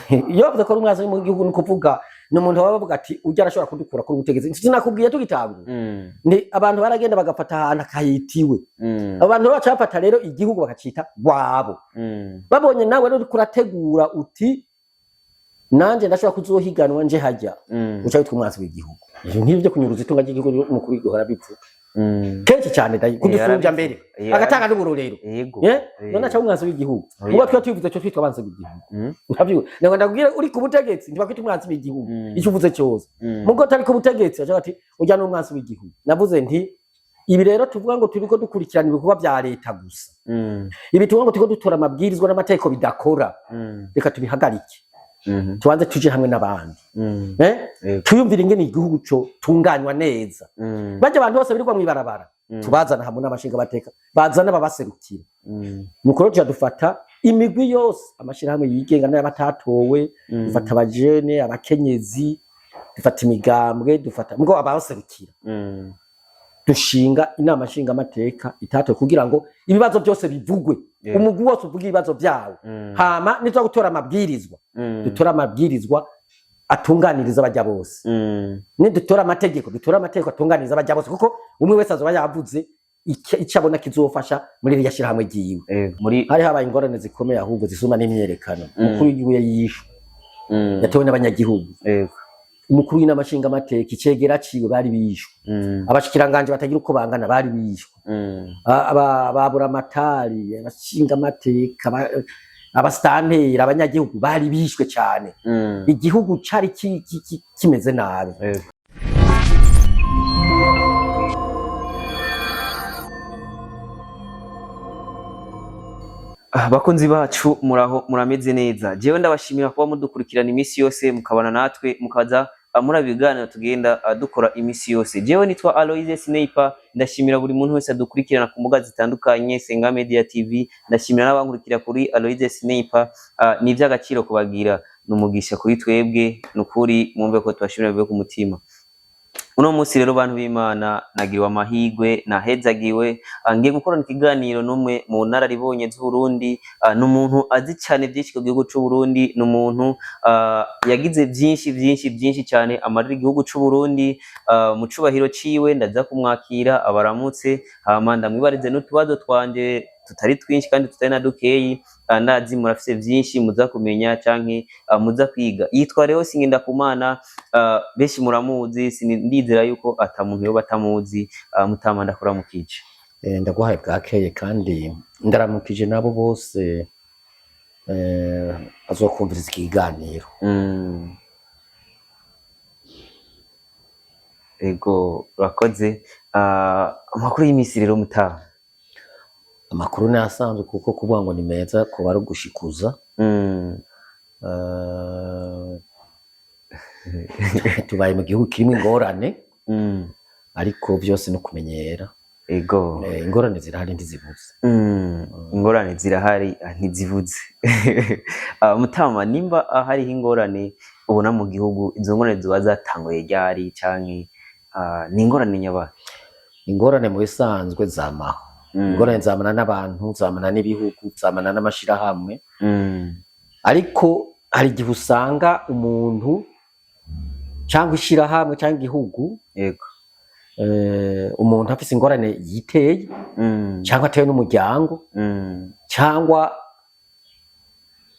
Iyo bavuze ko ari umwansi w'igihugu, ni ukuvuga ni umuntu baba bavuga ati ujya arashobora kudukura kuri ubutegetsi. Sinakubwiye tugitangura, ni abantu baragenda bagafata ahantu akahitiwe. Abantu baca bafata rero igihugu bakacita wabo. Babonye nawe rero uriko urategura uti nanje ndashobora kuzohiganwa nje hajya, uca witwa umwansi w'igihugu. Ivyo nk'ivyo kunyuruza itunga ry'igihugu, umukuru w'igihugu arabivuga kenshi cyane, ndayi kudusumbya mbere, agatanga n'uburorero. None aca umwansi w'igihugu. Muga twe tubivuze cyo twitwa abansi b'igihugu. Uravyumva? Ngo ndakubwire, uri ku butegetsi ntibakwita umwansi w'igihugu icyo uvuze cyose. Mugo utari ku butegetsi baca bati ujya n'umwansi w'igihugu. Navuze nti ibi rero tuvuga ngo turiko dukurikirana ibikorwa vya leta gusa, ibi tuvuga ngo turiko dutora amabwirizwa n'amategeko bidakora, reka tubihagarike, tubanze tuje hamwe n'abandi, tuyumvire ingene igihugu co tunganywa neza. Barya abantu bose birirwa mw'ibarabara, tubazana hamwe n'amashinga bateka, bazana ababaserukira. Nuko rero tuja dufata imigwi yose, amashirahamwe yigenga n'abatatowe, dufata abajene, abakenyezi, dufata imigambwe, dufata ngo ababaserukira, dushinga inama nshingamateka itatowe kugira ngo ibibazo byose bivugwe, umugwi wose uvuge ibibazo vyawo. Hama nitwa gutora amabwirizwa, dutora amabwirizwa atunganiriza abajya bose. Nidutora amategeko, dutora amategeko atunganiriza abajya bose, kuko umwe wese azoba yavuze icyo abona kizofasha muri ririya shirahamwe ryiwe. Muri Hari habaye ingorane zikomeye ahubwo zisumba n'imyerekano. Umukuru w'igihugu yishwe, yatowe n'abanyagihugu. Umukuru w'inama nshingamateka, icegera ciwe bari bishwe. Abashikiranganje batagira uko bangana bari bishwe. Baburamatari, abashingamateka, abasitanteri, abanyagihugu bari bishwe cyane. Igihugu cari kimeze nabi. Bakunzi bacu, muraho, murameze neza? Jewe ndabashimira kuba mudukurikirana iminsi yose, mukabana natwe, mukaza muri ibiganiro tugenda dukora iminsi yose. Jewe nitwa Aloise Sniper. Ndashimira buri muntu wese adukurikirana ku mbuga zitandukanye, Senga Media TV. Ndashimira n'abankurikira kuri Aloise Sniper. Ni iby'agaciro kubagira, ni umugisha kuri twebwe. Nukuri mwumve ko tubashimira bivuye ku mutima. Uno munsi rero, bantu b'Imana, nagiriwe amahigwe, nahezagiwe, ngiye gukorana ikiganiro n'umwe mu nararibonye z'Uburundi. Ni umuntu azi cyane byinshi ku gihugu c'Uburundi, ni umuntu yagize byinshi byinshi byinshi cyane amarira igihugu c'Uburundi. Mu cubahiro ciwe ndaza kumwakira abaramutse, hama ndamwibarize n'utubazo twanje tutari twinshi kandi tutari na dukeyi. Ndazi murafise vyinshi muza kumenya canke muza kwiga. Yitwa Leo Singendakumana, benshi muramuzi, ndizera yuko ata muntu yoba atamuzi. Mutama, ndakuramukije. Ndaguhaye bwakeye kandi ndaramukije nabo bose bazokumviriza iki kiganiro. Ego, urakoze. Amakuru y'imisi rero, mutama? Amakuru ni asanzwe, kuko kuvuga ngo ni meza kuba ari ugushikuza. Tubaye mu gihugu kirimo ingorane, ariko byose no kumenyera. Ingorane zirahari, ntizibuze. Ingorane zirahari, ntizibuze. Mutama, nimba hariho ingorane ubona mu gihugu, izo ngorane ziba zatanguye ryari, canke ni ingorane nyabaki? Ingorane mu bisanzwe zamaho. Ingorane zamana n'abantu, zamana n'ibihugu, zamana n'amashirahamwe. Ariko hari igihe usanga umuntu cyangwa ishirahamwe cyangwa igihugu, umuntu afise ingorane yiteye, cyangwa atewe n'umuryango, cyangwa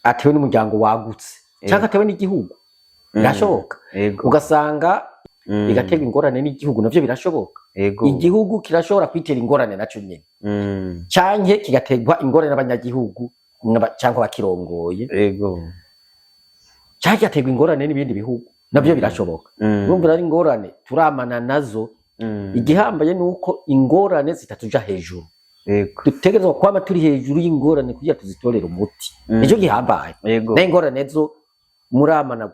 atewe n'umuryango wagutse, cyangwa atewe n'igihugu. Birashoboka. Ugasanga bigaterwa ingorane n'igihugu, navyo birashoboka. Igihugu kirashobora kwitera ingorane naco nyene, canke kigaterwa ingorane n'abanyagihugu cyangwa abakirongoye, canke kigaterwa ingorane n'ibindi bihugu, navyo birashoboka. Urumva rero ingorane turamana nazo. Igihambaye ni uko ingorane zitatuja hejuru. Dutegerezwa kwama turi hejuru y'ingorane kugira tuzitorere umuti. Nicyo gihambaye. Nayo ingorane zo muramana,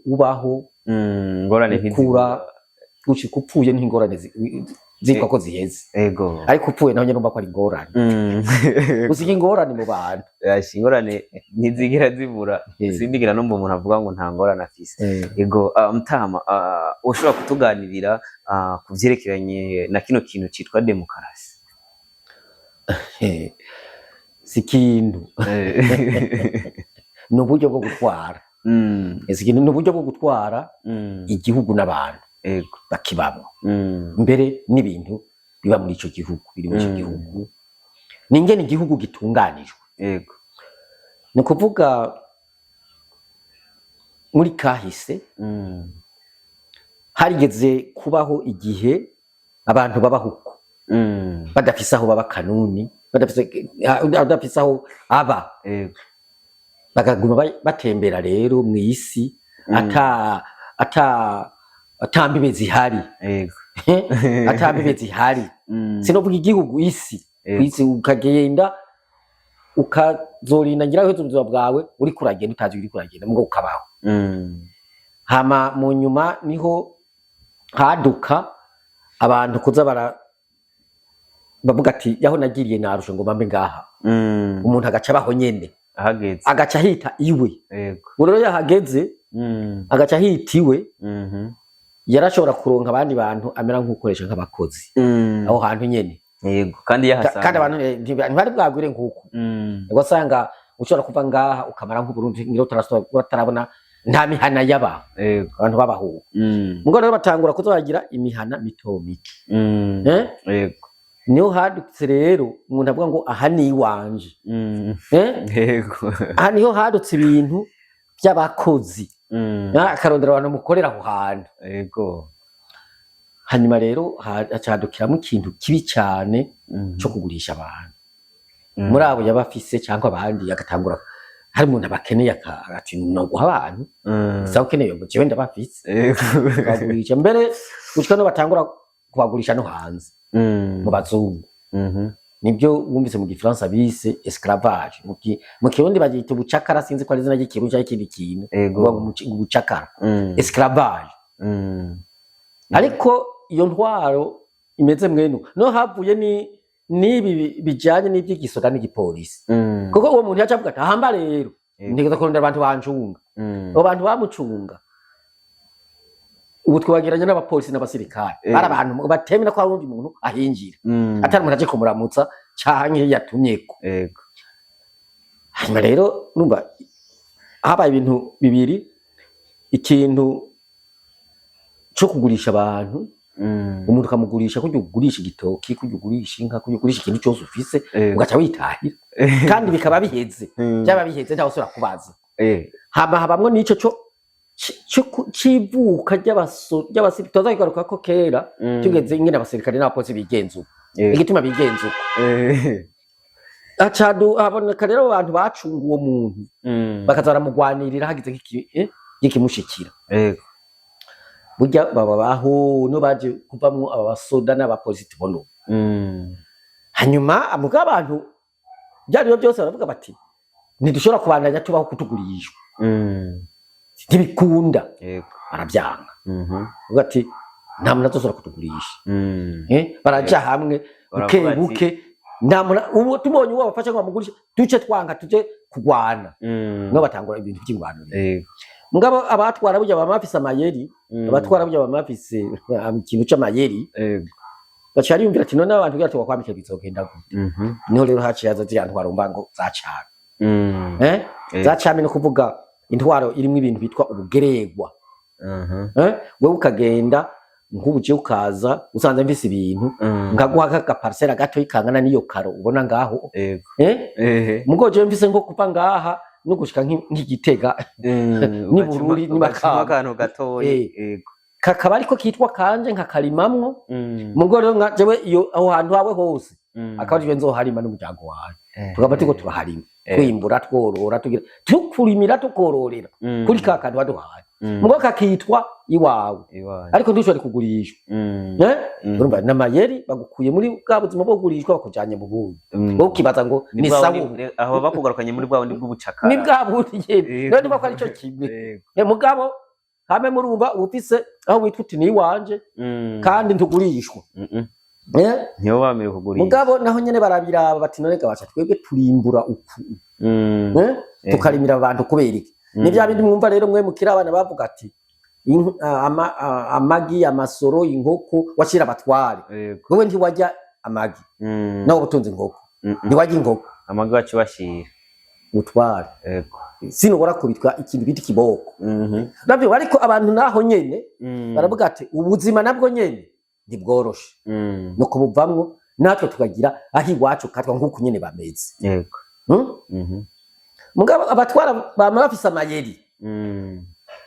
ubaho, Ingorane ukura ntizibura. Gushika upfuye niho ingorane zitwa ko ziheze. Ariko upfuye naho nyene urumva ko ari ingorane. Gusiga ingorane mu bantu. Yasha, ingorane ntizigera zibura. Sindigera numva umuntu avuga ngo nta ngorane afise. Ego, mutama, ushobora kutuganirira ku vyerekeranye na kino kintu citwa demokarasi? Si ikintu. Ni uburyo bwo gutwara. Ni uburyo bwo gutwara igihugu n'abantu bakibamwo, mbere n'ibintu biba muri ico gihugu, biri muri ico gihugu, ni ingene igihugu gitunganijwe. Ni ukuvuga muri kahise harigeze kubaho igihe abantu babaho uko, badafise aho baba kanuni, badafise aho aba, bakaguma batembera rero mw'isi ata mbibe zihari. Ata mbibe zihari. Sinovuga igihugu, isi. Kw'isi ukagenda ukazorinda ngira uheze ubuzima bwawe uriko uragenda utazi uriko uragenda, mugo ukabaho. Hama mu nyuma niho haduka abantu kuza bara bavuga ati yaho nagiriye narushe ngo mbambe ngaha. Umuntu agaca abaho nyene, ahageze, agaca ahita iwe. Ubu rero yahageze, agaca ahita iwe, yarashobora kuronka abandi bantu amera nk'ukoresha nk'abakozi aho hantu nyene. Yego, kandi yahasanga. Kandi abantu ntibari bwagwire nk'uko. Ugasanga ushobora kuva ngaha ukamara nk'Uburundi ngira utarabona, nta mihana yaba, abantu babaho. Mugo rero batangura kuza baragira imihana mito mito. Eh? Niho hadutse rero umuntu avuga ngo aha ni iwanje. Eh? Aha niho hadutse ibintu by'abakozi. Akarondera abantu mukorera aho hantu. Hanyuma rero hacadukiramo ikintu kibi cyane cyo kugurisha abantu. Muri abo yaba afise cyangwa abandi, agatangura hari umuntu abakeneye ati no guha abantu, sawa ukeneye ngo jewe ndabafise, kubagurisha, mbere gushika no batangura kubagurisha no hanze mu bazungu. Nibyo wumvise mu gifaransa bise esclavage, mu Kirundi bagita ubucakara, sinzi ko ari izina ry'ikirundi cyangwa ikindi kintu. Ngo ubucakara, esclavage. Ariko iyo ntwaro imeze mwene no havuye ni n'ibi bijanye n'iby'igisoda n'igipolisi, kuko uwo muntu yaca avuga ati ahamba rero ntegereza kurondera abantu bancunga. Abo bantu bamucunga ubu twageranye n'abapolisi n'abasirikare, bari abantu batemera ko hari uwundi muntu ahinjira atari umuntu aje kumuramutsa canke yatumyeko. Hanyuma rero numva habaye ibintu bibiri: ikintu co kugurisha abantu, umuntu ukamugurisha kurya ugurisha igitoki, kurya ugurisha inka, kurya ugurisha ikintu cyose ufise, ugaca witahira kandi bikaba biheze. Byaba biheze, ntawe usubira kubaza. Hama habamwo n'ico co c'ivuka ry'abasirikare tuzakigaruka ko kera, tugeze ingene abasirikare n'abapolisi bigenza uko, igituma bigenza uko. Haboneka rero abantu bacunga uwo muntu, bakaza baramugwanirira hagize nk'ikimushikira. Burya baba baho no baje kuvamwo aba basoda n'abapolisi tubona ubu. Hanyuma muga abantu byariyo byose baravuga bati ntidushobora kubandanya tubaho kutugurishwa, ntibikunda. Barabyanga. Bavuga ati nta muntu azosubira kutugurisha. Baraja hamwe buke Baravuga ati- buke, nta muntu ubu tubonye uwo bafashe ngo bamugurishe duce twanga tuje kugwana. Niho batangura ibintu by'ingwano rero. Mugabo abatwara burya bama bafise amayeri. Abatwara burya bama bafise ikintu c'amayeri. Baca bariyumvira ati none abantu kugira tubakwambike bizogenda gute? Niho rero haciye haza ziriya ntwaro mba ngo za cami. Za cami ni kuvuga intwaro irimwo ibintu bitwa ubugeregwa. Wewe ukagenda nk'ubu jewe ukaza usanze mfise ibintu, nkaguha k'agaparisera gato kangana n'iyo karo ubona ngaho. Mugo jewe mfise nko kuva ngaha no gushika nk'igitega n'i Bururi, n'i Makamba. Akantu gatoyi. Kakaba ariko kitwa kanje nkakarimamwo. Mugo rero nka jewe iyo aho hantu hawe hose, akaba ariwe nzoharima n'umuryango wawe, tukaba turiko turaharima, twimbura, tworora, tugira tukurimira, tukororera kuri ka kantu waduhaye. Mugo kakitwa iwawe, Iwawe. ariko ntushobore kugurishwa. Urumva n'amayeri bagukuye muri bwa buzima bwo kugurishwa bakujanye mu bundi, wowe ukibaza ngo Ni ni bwa sawa. Aho bakugarukanye muri bwa bundi bw'ubucakara. Ni bwa bundi nyene. None niba ko ari cyo kimwe. Mugabo hame murumva uba ufise aho witwa uti ni iwanje, kandi ntugurishwa. Ntibo bamerewe kugurisha. Mugabo naho nyene barabiraba bati none gabaca twebwe turimbura uku, tukarimira abantu kubera iki? Ni bya bindi mwumva rero mwe mukiri abana bavuga ati amagi, amasoro, inkoko washira abatware. Wewe ntiwajya amagi, nawe ubutunze inkoko, ntiwajya inkoko. Amagi wacu bashira. Ubutware. Yego. Sinubora kubitwa ikintu bita ikiboko. Navyo, ariko abantu naho nyene baravuga ati ubuzima nabwo nyene ntibworoshe, no kubuvamwo natwe tukagira aho iwacu katwa nk'uku nyene bameze. Yego. Hmm? Mhm. Mugabo abatwara bama bafise amayeri.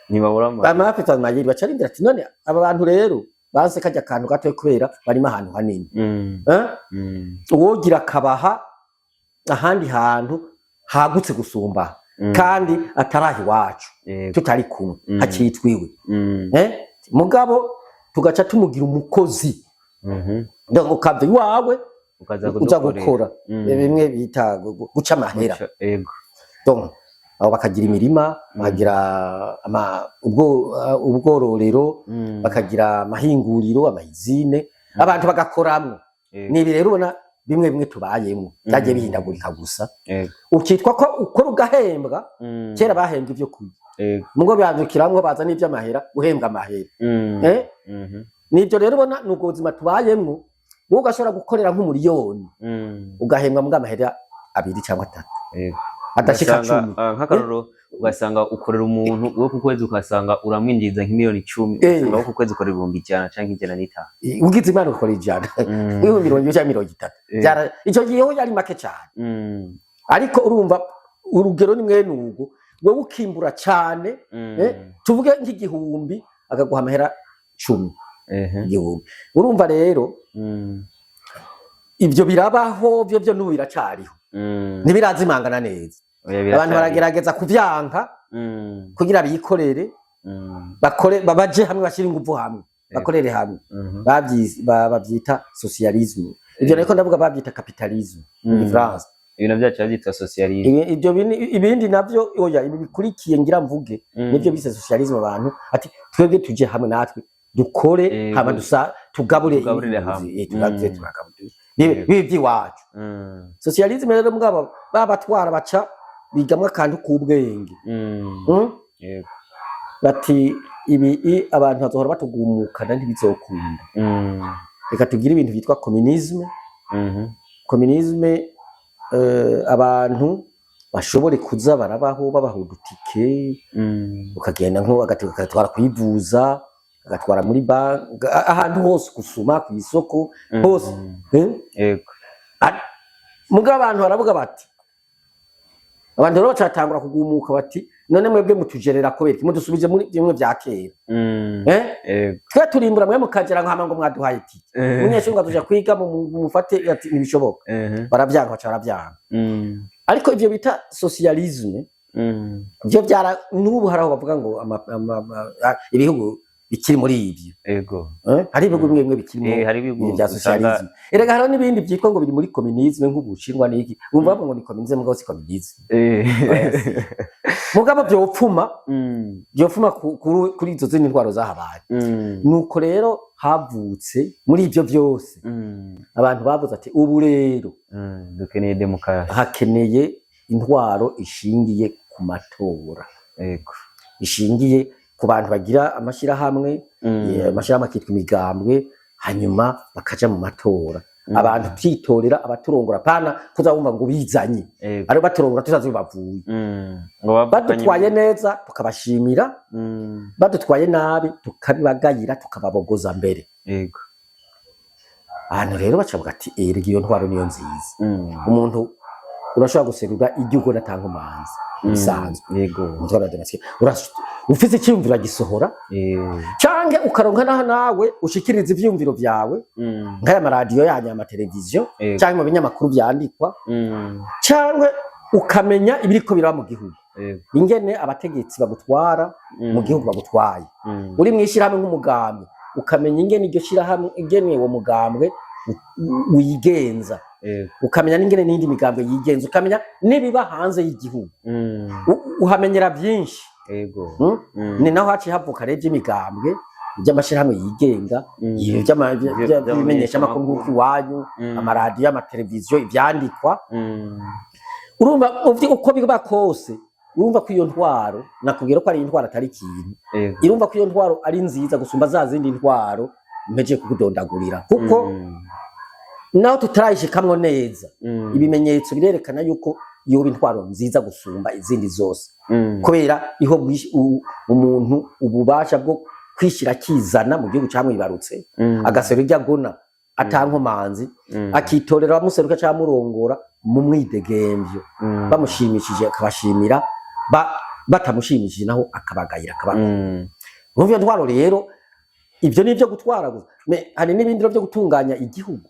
Ntibabura ama Bama bafise amayeri, baca rindira ati none aba bantu rero banse karya kantu gatoya kubera barimo ahantu hanini. Eh? Uwogira akabaha ahandi hantu hagutse gusumba kandi ataraha iwacu, tutari kumwe, hakitwiwe. Eh? Mugabo tugaca tumugira umukozi. Donc ukava iwawe ukaza uza kudukorera. gukora bimwe bita guca amahera. Yego. Donc aho bakagira imirima, bakagira ubwororero, bakagira amahinguriro, ama usines, abantu bagakoramwo. Nibi rero ubona bimwe bimwe tubayemo byagiye bihindagurika gusa. Ukitwa ko ukora ugahembwa. Kera bahembwa ivyo kurya. Mugo byandukiramwo baza n'ivy'amahera, guhembwa amahera. Eh? Mhm. Nibyo rero ubona ni ubwo buzima tubayemwo. Wowe ugashobora gukorera nk'umuriyoni, ugahembwa mbwa amahera abiri cyangwa atatu, adashika Ugasanga, 10. Nk'akarorero, ugasanga ukorera umuntu wo ku kwezi, ugasanga uramwinjiriza nk'imiliyoni 10, ugasanga wo ku kwezi ukorera 100,000 canke 105. Ugize Imana ukora 100, 20,000 cyangwa 30. Icyo gihe ho yari make cyane. Ariko urumva urugero ni mwene ubwo, wowe ukimbura cyane, tuvuge nk'igihumbi, akaguha amahera 10, igihumbi. Urumva rero ibyo birabaho, byo byo n'ubu biracariho, ntibirazimangana neza. Oya, Abantu biracari. baragerageza kuvyanka kugira bikorere, bakore, babaje hamwe, bashyire ingufu hamwe, bakorere hamwe. Bavyita socialisme. Ivyo nariko ndavuga bavyita capitalisme mu Gifaransa. Ibintu byacu babyita socialisme. Ibyo ibindi navyo, oya, ibi bikurikiye ngira mvuge, nivyo bise socialisme. Abantu ati twebwe tuje hamwe natwe dukore, hama dusa tugabure, Tugaburire hamwe. Tugabure, turagabure bibe bibe iby'iwacu. Socialisme rero, mugabo babatwara baca bigamwo akantu k'ubwenge. Yego. Bati ibi abantu bazohora batugumukana, ntibizokunda. Reka tugire ibintu byitwa communisme. Communisme, abantu bashobore kuza barabaho babaha udutike, ukagenda nko agatwara kwivuza, agatwara muri banki, ahantu hose, gusuma ku isoko hose. Eh? Yego. Mugabo abantu baravuga bati, abantu rero bacatangura kugumuka bati none mwebwe mutujerera kubera iki? Mudusubije muri bimwe vya kera. Eh? Yego. Twe turimbura, mwe mukagera nkama ngo mwaduhaye itike. Umunyeshuri ngo azoja kwiga, mufate ati ntibishoboka. Baravyanga, baca baravyanga. Ariko ivyo bita socialisme, byo byara n'ubu hari aho bavuga ngo ibihugu bikiri muri ivyo. Yego. Eh? Hari ibihugu bimwe bimwe bikiri Hari ibihugu bya socialisme. Erega hariho n'ibindi byitwa ngo biri muri communisme, nk'Ubushinwa n'iki, wumva bavuga ngo ni communisme, mugabo si communisme. Mugabo vyopfuma vyopfuma kuri izo zindi ntwaro zahabaye. Nuko rero havutse muri ivyo vyose, abantu bavuze ati ubu rero Dukeneye demokarasi. hakeneye intwaro ishingiye ku matora, ishingiye ku bantu bagira amashyirahamwe, amashyirahamwe akitwa imigambwe, hanyuma bakaja mu matora, abantu twitorera abaturongora, pana kuza wumva ngo bizanye, ari baturongora tutazi iyo bavuye. Ngo bavuganye. Badutwaye neza tukabashimira, badutwaye nabi tukabibagayira, tukababogoza mbere. Ahantu rero bacavuga ati erega iyo ntwaro niyo nziza. Umuntu urashobora guserura igihugu natanga umanzi bisanzwe. Umutwaro wa demokarasi, ufise icyiyumviro agisohora, canke ukaronka naho nawe ushikiriza ivyiyumviro vyawe, nk'aya maradiyo yanyu, amateleviziyo, canke mu binyamakuru vyandikwa, canke ukamenya ibiriko biraba mu gihugu, ingene abategetsi bagutwara mu gihugu bagutwaye. Uri mw'ishirahamwe nk'umugambwe, ukamenya ingene iryo shirahamwe, ingene uwo mugambwe wigenza, ukamenya n'ingene n'indi migambwe yigenza, ukamenya n'ibiba hanze y'igihugu. Uhamenyera byinshi. Hmm? Ni naho haciye havuka rero iby'imigambwe, iby'amashyirahamwe yigenga, ibi by'ibimenyeshamakuru nk'uko iwanyu, amaradiyo, amateleviziyo, ibyandikwa. Urumva uko biba kose, urumva ko iyo ntwaro nakubwira ko ari intwaro atari ikintu. Irumva ko iyo ntwaro ari nziza gusumba za zindi ntwaro mpejeje kukudondagurira, kuko naho tutarayishikamwo neza, ibimenyetso birerekana yuko Yoba intwaro nziza gusumba izindi zose, kubera iho umuntu ububasha bwo kwishyira akizana mu gihugu camwibarutse, agasero iryo agona atankomanzi, akitorera abamuseruka cyangwa amurongora mu mwidegemvyo, bamushimishije akabashimira, batamushimishije naho akabagayira, akabagayira. Urumva iyo ntwaro rero, ibyo ni ibyo gutwara gusa. Hari n'ibindi rero byo gutunganya igihugu,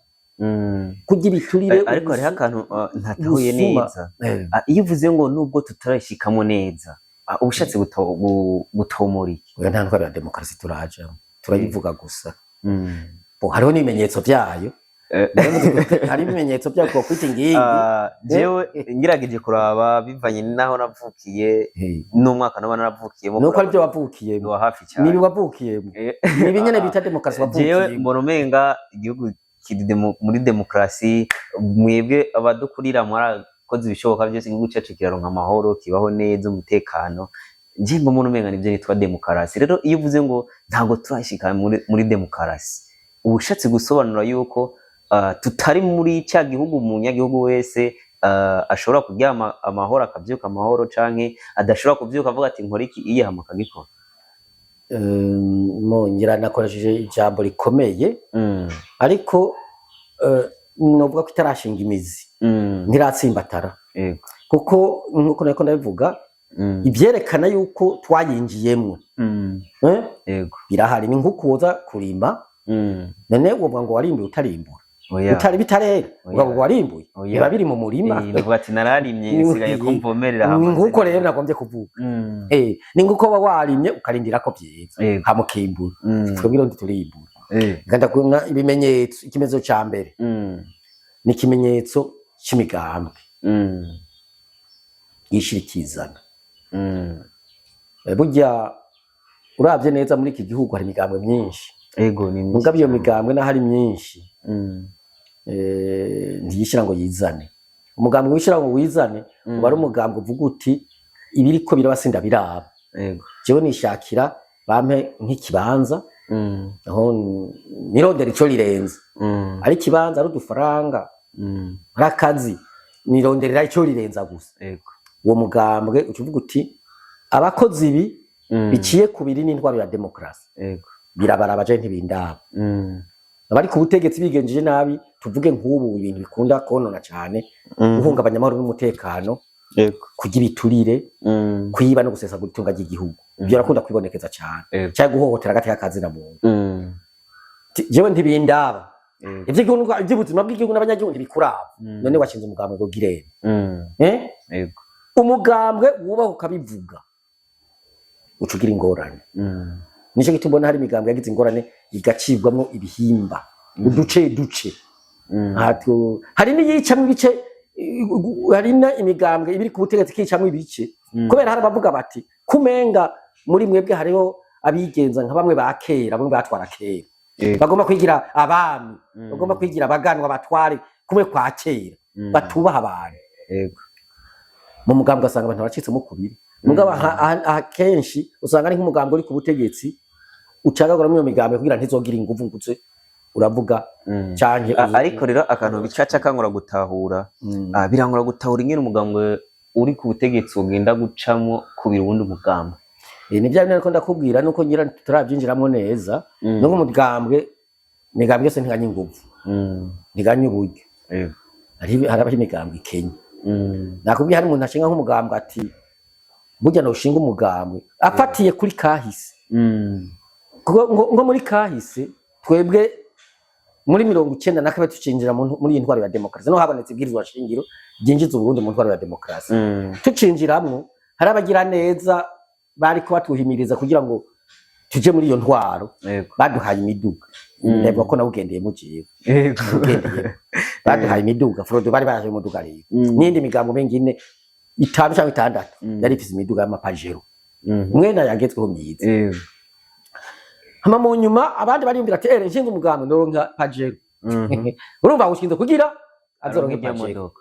kurya ibiturire. Ariko hariho akantu ntatahuye ubusuma. neza. Iyo uvuze ngo nubwo tutarashikamo neza, ubushatse gutomora iki? Oya, nta ntwaro ya demokarasi turajamo, turayivuga gusa. Bo, hariho n'ibimenyetso byayo. Hari ibimenyetso byayo twokwita ingingi. Jewe ngerageje kuraba bivanye n'aho navukiye n'umwaka naba naravukiyemo. Nuko aribyo wavukiyemo. Ni hafi cyane. Nibi wavukiyemo, nibi nyene bita demokarasi Jewe wavukiyemo. mbona umenga igihugu kiri muri demokarasi. Mwebwe abadukurira mwarakoze ibishoboka byose, igihugu cyacu kiraronka amahoro, kibaho neza, umutekano. Nje mbona umenga nibyo nitwa demokarasi. Rero iyo uvuze ngo ntabwo turashika muri demokarasi, uba ushatse gusobanura yuko tutari muri cya gihugu umunyagihugu wese ashobora kuryama amahoro, akabyuka amahoro, canke adashobora kuvyuka avuga ati nkora iki iye, hama akagikora. Ngira nakoresheje ijambo rikomeye, ariko novuga ko itarashinga imizi, ntiratsimbatara, kuko nkuko nariko ndabivuga, ivyerekana yuko twayinjiyemwo birahari. Ni nkuko woza kurima, none wovuga ngo warimbuye utarimbura? Oya. Utari bitarera, Oya. uvuga ngo warimbuye? Oya. Biba biri mu murima. Ndavuga ati nararimye, nsigaye ko mvomerera. Ni Hamaze nkuko rero nagombye kuvuga. Ni nkuko uba warimye ukarindira ko byeza, hama ukimbura. Twebwe rero ntiturimbura. Nganda kubona ibimenyetso. Ikimenyetso ca mbere ni ikimenyetso c'imigambwe yishira ikizana. Burya uravye neza, muri iki gihugu hari imigambwe myinshi. Ego, ni myinshi Mugabo iyo cyane. migambwe naho ari myinshi, ntiyishira ngo yizane. Umugambwe wishira ngo wizane uba ari umugambwe uvuga uti ibiriko biraba sindabiraba, jewe nishakira bampe nk'ikibanza, aho nirondera ico rirenze, ari ikibanza, ari udufaranga, ari akazi, nironderera ico rirenza gusa. Uwo mugambwe uca uvuga uti abakozi ibi biciye ku biri n'intwaro ya demokarasi, birabaraba, je ntibindaba. Abari ku butegetsi bigenjeje nabi, tuvuge nk'ubu ibintu bikunda konona cyane, guhungabanya amahoro n'umutekano, kurya ibiturire, kwiba no gusesagura itunga ry'igihugu, ibyo birakunda kwibonekeza cyane, cyangwa guhohotera agateka kazina muntu. Jewe ntibindaba. Ivy'igihugu, ivy'ubuzima bw'igihugu n'abanyagihugu ntibikuraba. None washinze umugambwe ngo ugirene? Eh? Umugambwe wubaha ukabivuga, uca ugira ingorane. Nico gituma ubona hari imigambwe yagize ingorane, igacibwamwo ibihimba, uduce duce. Hari n'iyicamwo ibice, hari na imigambwe ibiri ku butegetsi ikicamwo ibice, kubera hari abavuga bati kumenga muri mwebwe hariho abigenza nka bamwe ba kera, bamwe batwara kera, bagomba kwigira abami, bagomba kwigira abaganwa, batware kumwe kwa kera, batubaha abantu. Mu mugambwe ugasanga abantu baracitsemo kubiri. Mugabo aha kenshi usanga ari nk'umugambwe uri ku butegetsi ucagaguramo iyo migambwe kugira ntizogire inguvu nguze uravuga, canke Ariko rero akantu bicaca kangura gutahura, birangora gutahura ingene umugambwe uri ku butegetsi ugenda gucamwo kubira uwundi mugambwe. Ni bya bindi ariko ndakubwira, nuko ngira tutarabyinjiramo neza. Nuko umugambwe, imigambwe yose ntiganya inguvu, ntiganya uburyo. Harabaho imigambwe ikenya. Nakubwiye, hari umuntu ashinga nk'umugambwe ati burya noshinga umugambwe afatiye kuri kahise, kuko nko muri kahise twebwe muri 92 tucinjira muri iyi ntwaro ya demokarasi, no habonetse ibwirizwa shingiro ryinjiza Uburundi mu ntwaro ya demokarasi. Tucinjiramwo, hari abagira neza bariko batuhimiriza kugira ngo tuje muri iyo ntwaro, baduhaye imiduga. Ndavuga ko nawugendeyemo jewe. Nawugendeyemo. Baduhaye imiduga, Frodo bari baraje umuduga rero, n'iyindi migambo mengi ine, itanu cyangwa itandatu, yari ifise imiduga y'amapajero, mwene yagezweho myiza. Hama mu nyuma abandi bariyumvira ati ere nshinze umugambi noronka pajero. Urumva awushinze kugira azoronke Aronke pajero. imodoka.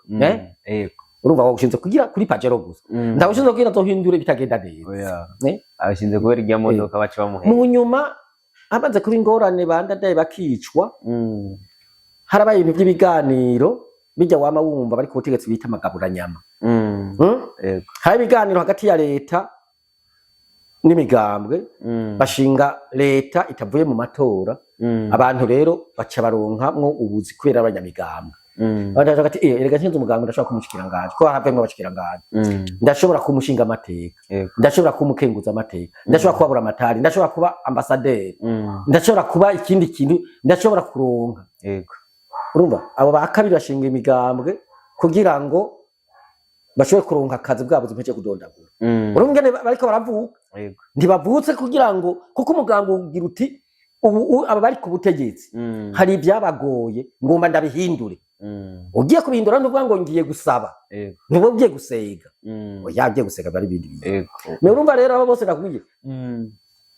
Eh? Urumva awushinze kugira kuri pajero gusa, ndawushinze kugira azohindure bitagenda neza. Oya. Eh? Abashinze kubera irya modoka baca bamuhera. Mu nyuma hamaze kuba ingorane, bandadaye bakicwa, harabaye ibintu by'ibiganiro. Bijya wama wumva bari ku butegetsi bita amagaburanyama. Yego. Hari ibiganiro hagati ya leta n'imigambwe, bashinga leta itavuye mu matora. Abantu rero baca baronkamwo ubuzi kubera abanyamigambwe. Abantu bavuga ati: "Eh, erega nshinze umugambwe, ndashobora kuba umushikiranganji, ko havuyemwo abashikiranganji, ndashobora kuba umushinga amateka, ndashobora kuba umukenguza amateka, ndashobora kuba buramatari, ndashobora kuba ambasaderi, ndashobora kuba ikindi kintu, ndashobora kuronka." Urumva, abo ba kabiri bashinga imigambwe kugira ngo bashobore kuronka akazi bwabo zimpeje kudondagura. Urumva ingene bariko baravuka? Ntibavutse kugira ngo, kuko umugambwe ugira uti: "Ubu aba bari ku butegetsi, hari ibyabagoye, ngomba ndabihindure." Ugiye kubihindura, ntuvuga ngo ngiye gusaba, ntuba ugiye gusega. Oya, ugiye gusega bari ibindi bintu. Mais urumva rero, abo bose nakubwiye,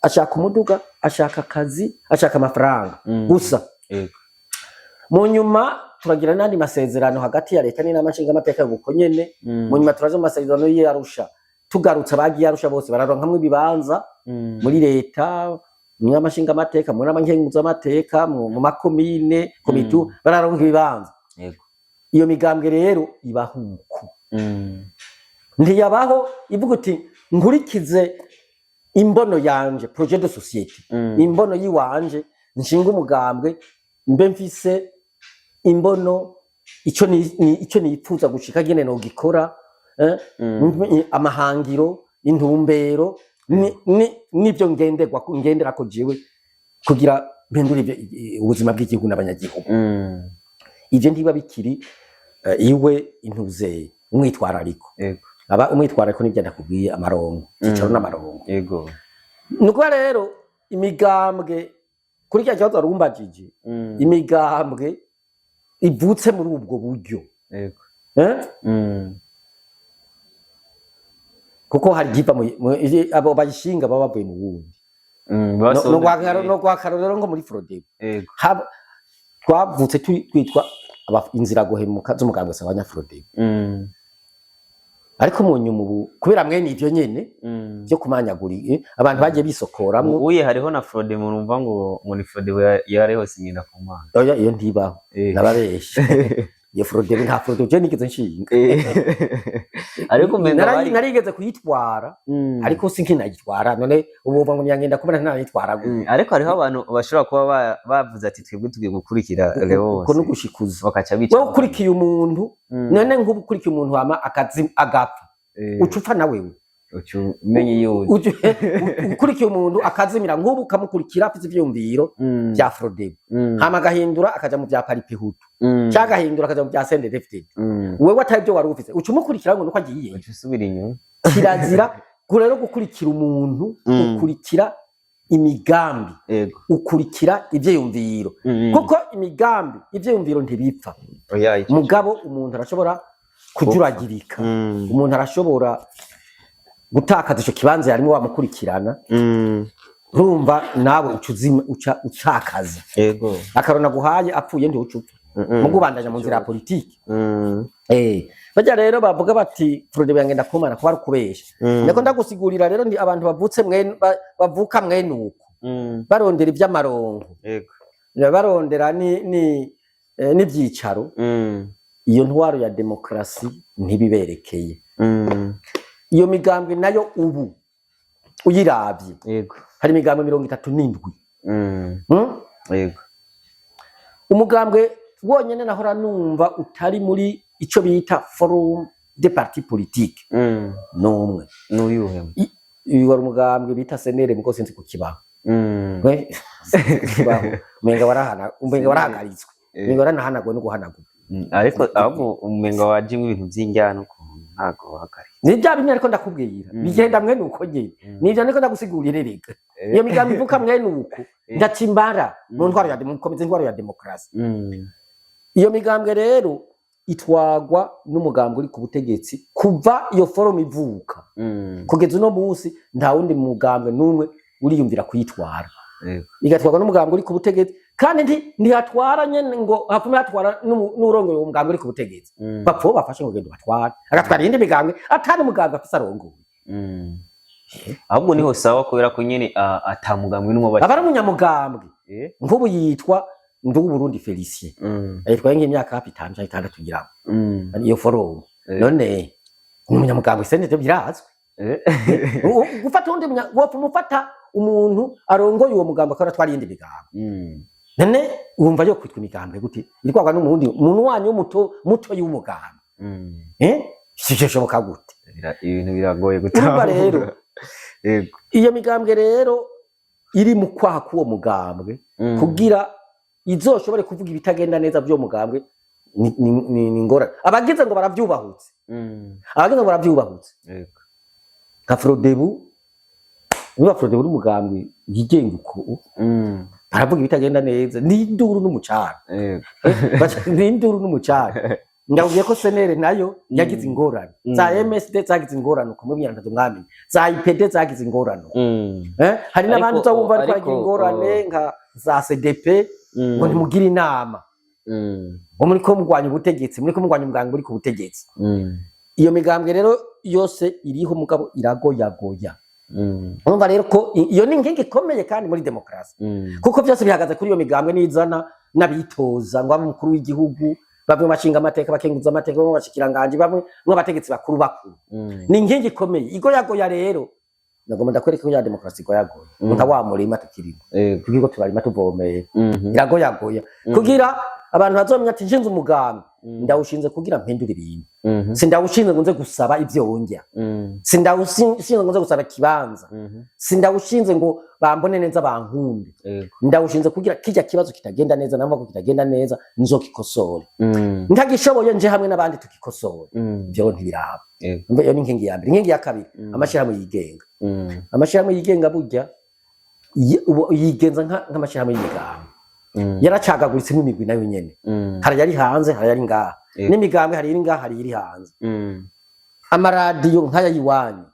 ashaka umuduga, ashaka akazi, ashaka amafaranga gusa. Mu nyuma turagira n'andi masezerano hagati ya leta n'inama nshingamateka y'ubuko nyene. Mu nyuma turaja mu masezerano y'Arusha. Tugarutse, abagiye Arusha bose bararonkamwo ibibanza muri leta, mu nama nshingamateka, mu nama nkenguzamateka, mu makomine, komitu, bararonka ibibanza. Iyo migambwe rero ibaho uko. Ntiyabaho ivuga uti: "Nkurikize imbono yanje, projet de société, imbono yiwanje, nshinga umugambwe, mbe mfise imbono, ico ico nipfuza gushika, ngene nogikora, amahangiro, intumbero, nivyo ngenderwa ngenderako jewe kugira mpindure ubuzima bw'igihugu n'abanyagihugu." Ivyo ntiba bikiri iwe intuzeye umwitwarariko. Aba umwitwarariko nibyo ndakubwiye, amarongo, icyicaro n'amarongo. Nukuba rero imigambwe, kuri cya kibazo warumbajije, imigambwe ivutse muri ubwo buryo, eh? Kuko hari igiva abo bayishinga baba bavuye mu wundi. No gwa karorero nko muri Frodebu, twavutse twitwa inzira guhemuka z'umugambwe Sabanya Frodebu, ariko mu nyuma ubu, kubera mwene ivyo nyene vyo kumanyagura, abantu bagiye bisokoramwo. Uye hariho na Frode, murumva ngo ni Frode yari hose ngenda ku Mana. Oya, iyo ntibaho. Nababeshe, iyo Frodebu, nta Frodebu je nigeze nshinga. Ariko umenga bari Narigeze kuyitwara, ariko sinkinayitwara. None ubu uva ngo ntiyangenda kubona ntanayitwara gute? Ariko hariho abantu bashobora kuba bavuze ati: "Twebwe tugiye gukurikira Leo." Uko nugushikuza. Bakaca bica. Wewe ukurikiye umuntu, none nk'ubu ukurikiye umuntu hama akazi agapfa, uca upfa na wewe. Uca umenya iyo uri. Ukurikiye umuntu akazimira, nk'ubu ukamukurikira afite ivyiyumviro vya Frodebu, hama agahindura akaja mu vya Palipehutu, canke agahindura akaja mu vya CNDD-FDD, wewe atari byo wari ufise, uca umukurikira ngo nuko agiye. Uca usubira inyuma. Kirazira rero gukurikira umuntu. Ukurikira imigambi, ukurikira ivyiyumviro, kuko imigambi, ivyiyumviro ntibipfa. Oya, Mugabo umuntu arashobora kujuragirika, umuntu arashobora gutakaza ico kibanza yarimo wamukurikirana. Urumva nawe uca uca utakaza. Akarona guhaye apfuye, ntiuca upfa, mugubandanya mu nzira ya politiki. Bajya rero bavuga bati Frodebu yangenda kumana, kuba ari ukubesha. Niko ndagusigurira rero, ndi abantu bavutse mwene bavuka mwene uko, barondera ivy'amarongo, barondera ni n'ivyicaro, iyo ntwaro ya demokarasi ntibiberekeye. Iyo migambwe nayo ubu uyiravye, hari imigambwe 37. Yego. Umugambwe wonyene nahora numva utari muri ico bita forum des partis politiques n'umwe. N'uyuhe? Uyu wari umugambwe bita CNL, muko sinzi kukibaho. We, sinzi kukibaho, umenga warahana, umenga warahagaritswe, umenga waranahanaguwe no guhanagurwa. Ariko ahubwo umenga wajimwo ibintu vy'injyana ukuntu, ntago wahagariye. Ni bya bimwe ariko ndakubwira, bigenda mwene uko nyene. Nivyo niko ndagusigurira erega. Iyo migambi ivuka mwene uko, ndacimbara mu ntwaro ya mukomeza intwaro ya demokarasi. Iyo migambwe rero itwagwa n'umugambwe uri ku butegetsi kuva iyo forum ivuka kugeza uno munsi. Nta wundi mugambwe n'umwe uriyumvira kuyitwara. Igatwarwa n'umugambwe uri ku butegetsi, kandi ntihatwara nyene ngo hapfume hatwara n'urongoye uwo mugambwe uri ku butegetsi. Bapfa uwo bafashe ngo genda batware, agatwara iyindi migambwe atari umugambwe afise arongoye. Ahubwo niho sawa, kubera ko nyene ata mugambwe n'umwe Aba ari umunyamugambwe. Nk'ubu yitwa Nduwuburundi Felicien ayitwaye nk'imyaka hafi 5 canke 6 ngira ngo iyo forum. None ni umunyamugambwe CNDD, birazwi. Gufata uwundi wopfa umufata umuntu arongoye uwo mugambo akaba atwara iyindi migambo. None wumva yo kwitwa imigambwe gute itwarwa n'umurundi umuntu wanyu muto muto y'umugambi? Sishoboka gute? Ibintu biragoye Urumva gutahura. rero, iyo migambwe rero iri mu kwaha k'uwo mugambwe kugira izoshobore kuvuga ibitagenda neza by'uwo mugambwe ni ingorane. Abagize ngo baravyubahutse, abagize ngo baravyubahutse, nka Frodebu. Niba Frodebu uri umugambwe yigenga uko, baravuga ibitagenda neza, ni induru n'umucanga. Ni induru n'umucanga. Ndabwiye ko CNL nayo yagize ingorane, za MSD zagize ingorane uko mu myaka mwamenye, za IPD zagize ingorane. Hari n'abandi Ariko- uza wumva ariko ariko, baragira ingorane nka za CDP, ngo ntimugire inama, ngo muriko murwanya ubutegetsi, muriko murwanya umugambwe uri ku butegetsi. Iyo migambwe rero yose iriho, mugabo iragoyagoya. Urumva rero ko iyo ni inkingi ikomeye kandi muri demokarasi, kuko byose bihagaze kuri iyo migambwe n'izana n'abitoza ngo abe umukuru w'igihugu, bamwe bashinga amateka, bakenguza amateka, bamwe bashikiranganji, bamwe n'abategetsi bakuru bakuru. Ni inkingi ikomeye igoyagoya. Rero nagomba ndakwereka ko ya demokarasi igoyagoya nka wa murima tukirimo, kuko turarima tuvomeye. Iragoyagoya kugira abantu bazomenya ati nshinze umugambi, ndawushinze kugira mpindure ibintu, sindawushinze ngo nze gusaba ivyo ndya, sindawushinze ngo nze gusaba ikibanza, sindawushinze ngo bambone neza bankunde, ndawushinze kugira kijya kibazo kitagenda neza, namba ko kitagenda neza nzokikosore, ntagishoboye nje hamwe n'abandi tukikosore. Ivyo ntibiraba. Umva, iyo ni inkingi ya mbere. Inkingi ya kabiri, amashirahamwe yigenga. Amashirahamwe yigenga burya ubu yigenza nk'amashirahamwe y'imigambi. Yaracagaguritse imigwi nayo nyene. Hari yari hanze, hari yari ngaha. N'imigambwe hari iri ngaha, hari iri hanze. Amaradiyo nk'aya y'iwanyu,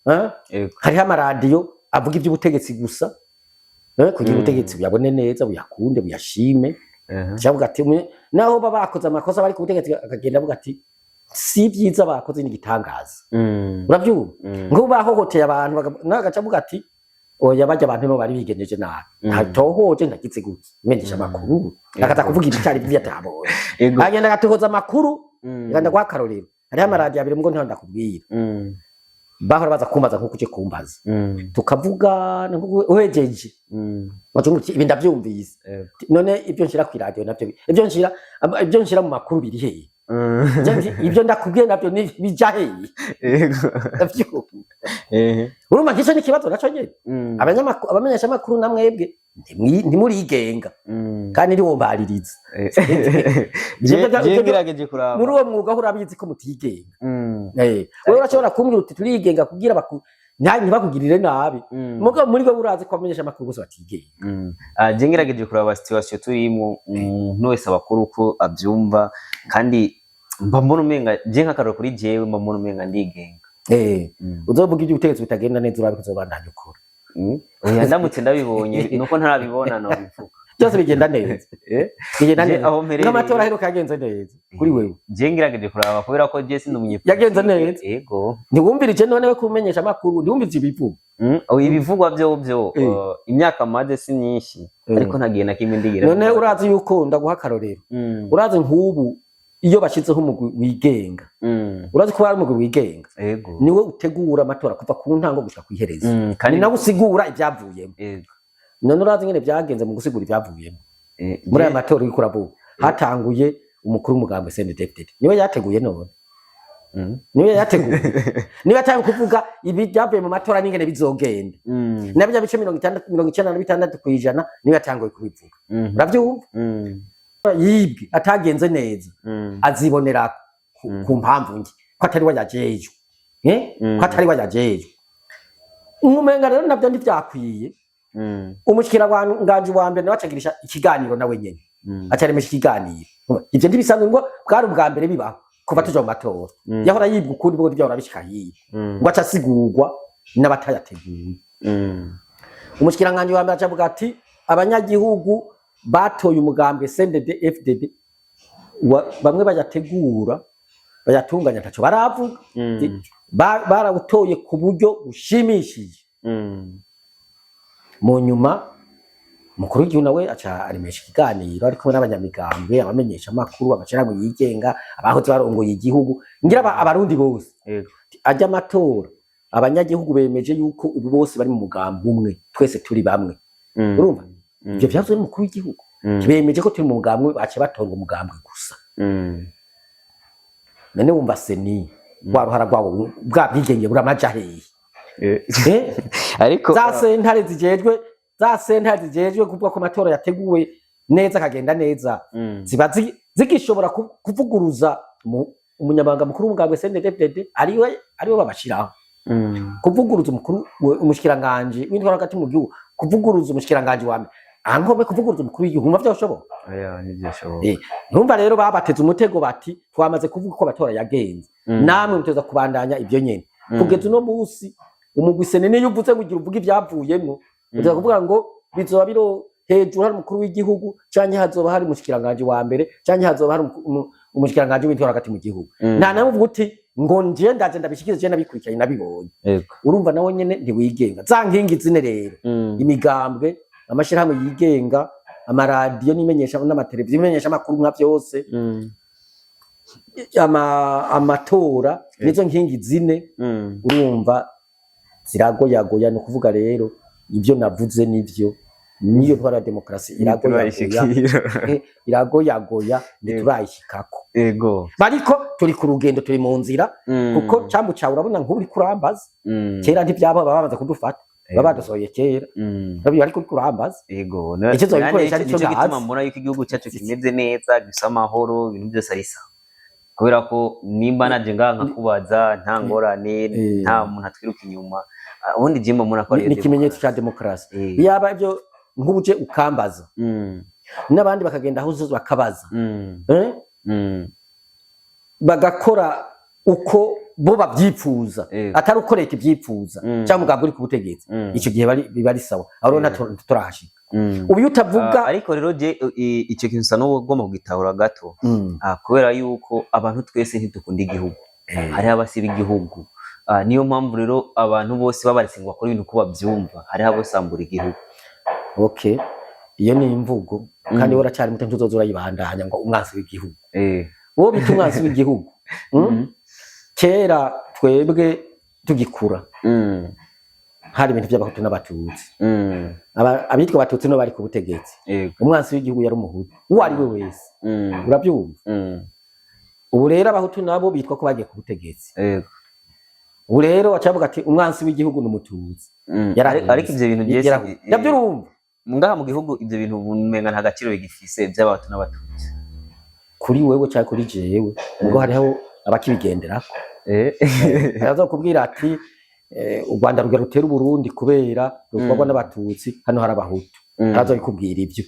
eh? Hariho amaradiyo avuga iby'ubutegetsi gusa, kugira ubutegetsi buyabone neza, buyakunde, buyashime. Cyangwa ati naho baba bakoze amakosa bari ku butegetsi, akagenda avuga ati si byiza bakoze n'igitangaza. Urabyumva? Nk'ubu bahohoteye abantu, nawe agaca avuga ati oya, bajya abantu nibo bari bigenjeje nabi, ntatohoje ntagize gutya imenyesha amakuru, akaza kuvuga ibitari byo atabonye, agenda agatohoza amakuru. Agenda guha akarorero, hariho amaradiyo abiri mbwo ntiho ndakubwira, bahora baza kumbaza nk'uko uje kumbaza, tukavugana nk'uko uhejeje, waca uti ibi ndabyumvise. None ibyo nshira ku iradiyo navyo, ibyo nshira mu makuru biri hehe? Ibyo ndakubwiye navyo bija hehe? Ndavyumva. Urumva nk'ico ni ikibazo naco nyene. Abanyamakuru, abamenyesha amakuru namwebwe ntimurigenga kandi ntiwombaririza. Je ngerageje kuraba Muri uwo mwuga aho urabizi ko mutigenga. Wewe urashobora kumbwira uti turigenga kugira ntibakugirire nabi, mugabo muri we urazi ko abamenyesha amakuru bose batigenga. Je ngerageje kuraba situation turimo, umuntu wese abakuru uko abyumva, kandi mba mbona umenga, je nk'akaroro kuri jewe, mba mbona umenga ndigenga. Uzovuga iby'ubutegetsi bitagenda neza, urabe ko uzobandanya ukora. Oya, ndamutse ndabibonye nuko ntarabibona nobivuga. Byose bigenda neza, bigenda Je neza. aho mperereye Nk'amatora aheruka yagenze neza kuri wewe? Je ngerageje kuraba, kubera ko je sindi umunyepolitike. Yagenze neza? Yego. Ntiwumvirije none we kumenyesha amakuru, ntiwumvise ibivuga? Oh, ibivugwa byo byo imyaka maze si myinshi, ariko nta gihe na kimwe ndigira. None urazi yuko ndaguha akarorero, urazi nk'ubu iyo bashizeho umugwi wigenga, urazi ko hari umugwi wigenga, niwe utegura amatora kuva ku ntango gushika kw'iherezo, Kandi ni nawe usigura ibyavuyemo. None urazi ingene byagenze mu gusigura ibyavuyemo muri aya matora uriko uravuga? Hatanguye umukuru w'umugambwe CNDD-FDD, niwe yateguye none, niwe yateguye, niwe yatanguye kuvuga ibi byavuye mu matora n'ingene bizogenda, na bya bice 60, 96%, niwe yatanguye kubivuga. Uravyumva? Yibwe, atagenze neza, azibonera ku mpamvu ngi ko atari we yajejwe, eh? Ko atari we yajejwe. Umenga rero navyo ntivyakwiye. Umushikiranganje wa mbere nawe acagirisha ikiganiro nawe nyene, acaremesha ikiganiro. Ivyo ntibisanzwe, ngo bwari ubwa mbere bibaho kuva tuja mu matora. Yahora yibwa ukundi, bwo byahora bishika hiya, ngo aca asigurwa n'abatayateguye. Umushikiranganje wa mbere acavuga ati abanyagihugu batoye umugambwe CNDD FDD, bamwe bayategura bayatunganya ntaco baravuga. Barawutoye ku buryo bushimishije. Mu nyuma Umukuru w'igihugu nawe aca aremesha ikiganiro ari kumwe n'abanyamigambwe, abamenyesha amakuru, amashirahamwe yigenga, abahoze barongoye igihugu, ngira abarundi bose. Ajya amatora, abanyagihugu bemeje yuko ubu bose bari mu mugambi umwe, twese turi bamwe. Urumva, ivyo vyavuzwe n'umukuru w'igihugu. Bemeje ko turi mu mugambi umwe, baciye batora umugambwe gusa. None wumva CENI rwa ruhara rwabo, bwa bwigenge buramaja hehe? Eh? Ariko Za sentare zijejwe kuvuga ko amatora yateguwe neza, akagenda neza, ziba zigishobora kuvuguruza umunyamabanga mukuru w'umugambwe CNDD-FDD, ariwe babashiraho, kuvuguruza umukuru umushikiranganji w'intwaro hagati mu gihugu, kuvuguruza umushikiranganji wa mbere ankome, kuvuguruza umukuru w'igihugu, mwumva vyoshoboka? Oya, ntivyoshoboka. Ntumva rero babateze umutego bati twamaze kuvuga ko amatora yagenze, namwe muteza kubandanya ibyo nyene. Kugeza uno munsi umugwi CENI niyo uvuze ngo ugira uvuge ivyavuyemwo, uza kuvuga ngo bizoba biro hejuru hari umukuru w'igihugu, canke hazoba hari umushikiranganji wa mbere, canke hazoba hari umushikiranganji w'intwaro hagati mu gihugu. Nta namwe uvuga uti ngo nje ndaje ndabishikize, je nabikurikiranye, nabibonye. Urumva nawe nyene ntiwigenga. Za nkingi zine rero, imigambwe, amashirahamwe yigenga, amaradiyo n'imenyesha n'amateleviziyo, imenyesha amakuru nka vyose, amatora, nizo nkingi zine. Urumva ziragoyagoya. Ni ukuvuga rero ibyo navuze nivyo, niyo ntwara ya demokarasi iragoyagoya. Ntiturayishikira. Iragoyagoya, ntiturayishikako. Bariko turi ku rugendo, turi mu nzira, kuko cambu cawe urabona nk'ubu uriko urambaza. Kera ntivyaba, baba bamaze kudufata, baba badusohoye kera. Urabona, ariko uriko urambaza. Icyo nzobikoresha Nanje nico nico gituma ntazi. mbona yuko igihugu cyacu kimeze neza, gifise amahoro, ibintu byose ari sawa, kubera ko nimba naje ngaha nkakubaza nta ngorane, nta muntu atwiruka inyuma. Ah, ubundi je mbona ko ariyo Ni ikimenyetso ca demokarasi. Yaba ibyo nk'ubuje ukambaza, n'abandi bakagenda aho uzoza bakabaza, eh? Bagakora uko bo bavyipfuza, atari uko leta ivyipfuza cyangwa umugambi uri ku butegetsi, ico gihe biba ari sawa. Aho rero ntaturahashika. Ubu iyo utavuga Ah, ariko rero je ico kintu usa n'uwugomba kugitahura gato. Ah, kubera yuko abantu twese ntidukunda igihugu, hariho abasiba igihugu. Ah, niyo mpamvu rero abantu bose babaretse ngo bakore ibintu uko bavyumva, hariho abosambura igihugu. Okay, iyo ni imvugo kandi wowe uracyari muto, ntuzoza urayibandanya ngo umwansi w'igihugu. Wowe bita umwansi w'igihugu? Kera twebwe tugikura hari ibintu by'abahutu n'abatutsi. Abitwa abatutsi nibo bari ku butegetsi. Umwansi w'igihugu yari umuhutu uwo ari we wese. Urabyumva? Ubu rero abahutu nabo bitwa ko bagiye ku butegetsi. Ubu rero baca bavuga ati umwansi w'igihugu ni umututsi. Yarahunze. Ariko ivyo bintu byese Yarahunze. Nabyo urumva. Ngaha mu gihugu ivyo bintu umenga nta gaciro bigifise by'abahutu n'abatutsi. Kuri wewe cyangwa kuri jewe, ubwo hariho abakibigenderako. Azokubwira ati u Rwanda rugera rutera Uburundi kubera rutwarwa n'abatutsi, hano hari abahutu. Azobikubwira ibyo.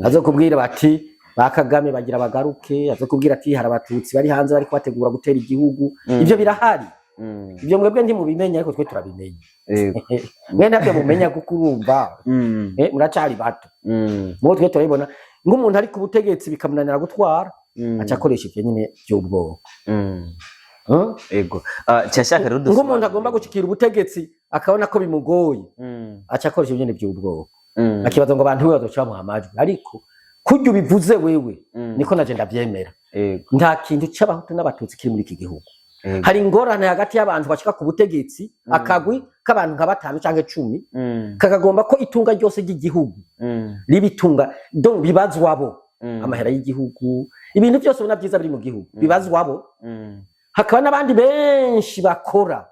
Azokubwira bati ba Kagame bagira bagaruke. Azokubwira ati hari abatutsi bari hanze bari kubategura gutera igihugu. Ibyo birahari. Ibyo mwebwe ntimubimenya, ariko twe turabimenya. Mwe ntabyo mumenya kuko urumva muracari bato. Mubo twe turabibona, nk'umuntu ari ku butegetsi bikamunanira gutwara, aca akoresha ivyo nyine by'ubwoko. Ego. Ah, cyashaka rero Nk'umuntu dusobanurire. agomba gushikira ubutegetsi akabona ko bimugoye, aca akoresha ivyo nyine by'ubwoko, akibaza ngo abantu be bazoca bamuha amajwi. Ariko kurya ubivuze wewe, niko naje ndavyemera. Nta kintu c'abahutu n'abatutsi kiri muri iki gihugu. Hari ingorane hagati y'abantu bashika ku butegetsi, akagwi k'abantu nka batanu canke 10, kakagomba ko itunga ryose ry'igihugu riba itunga, donc bibazwabo. Amahera y'igihugu, ibintu byose ubona byiza biri mu gihugu, bibazwabo. Hakaba n'abandi benshi bakora,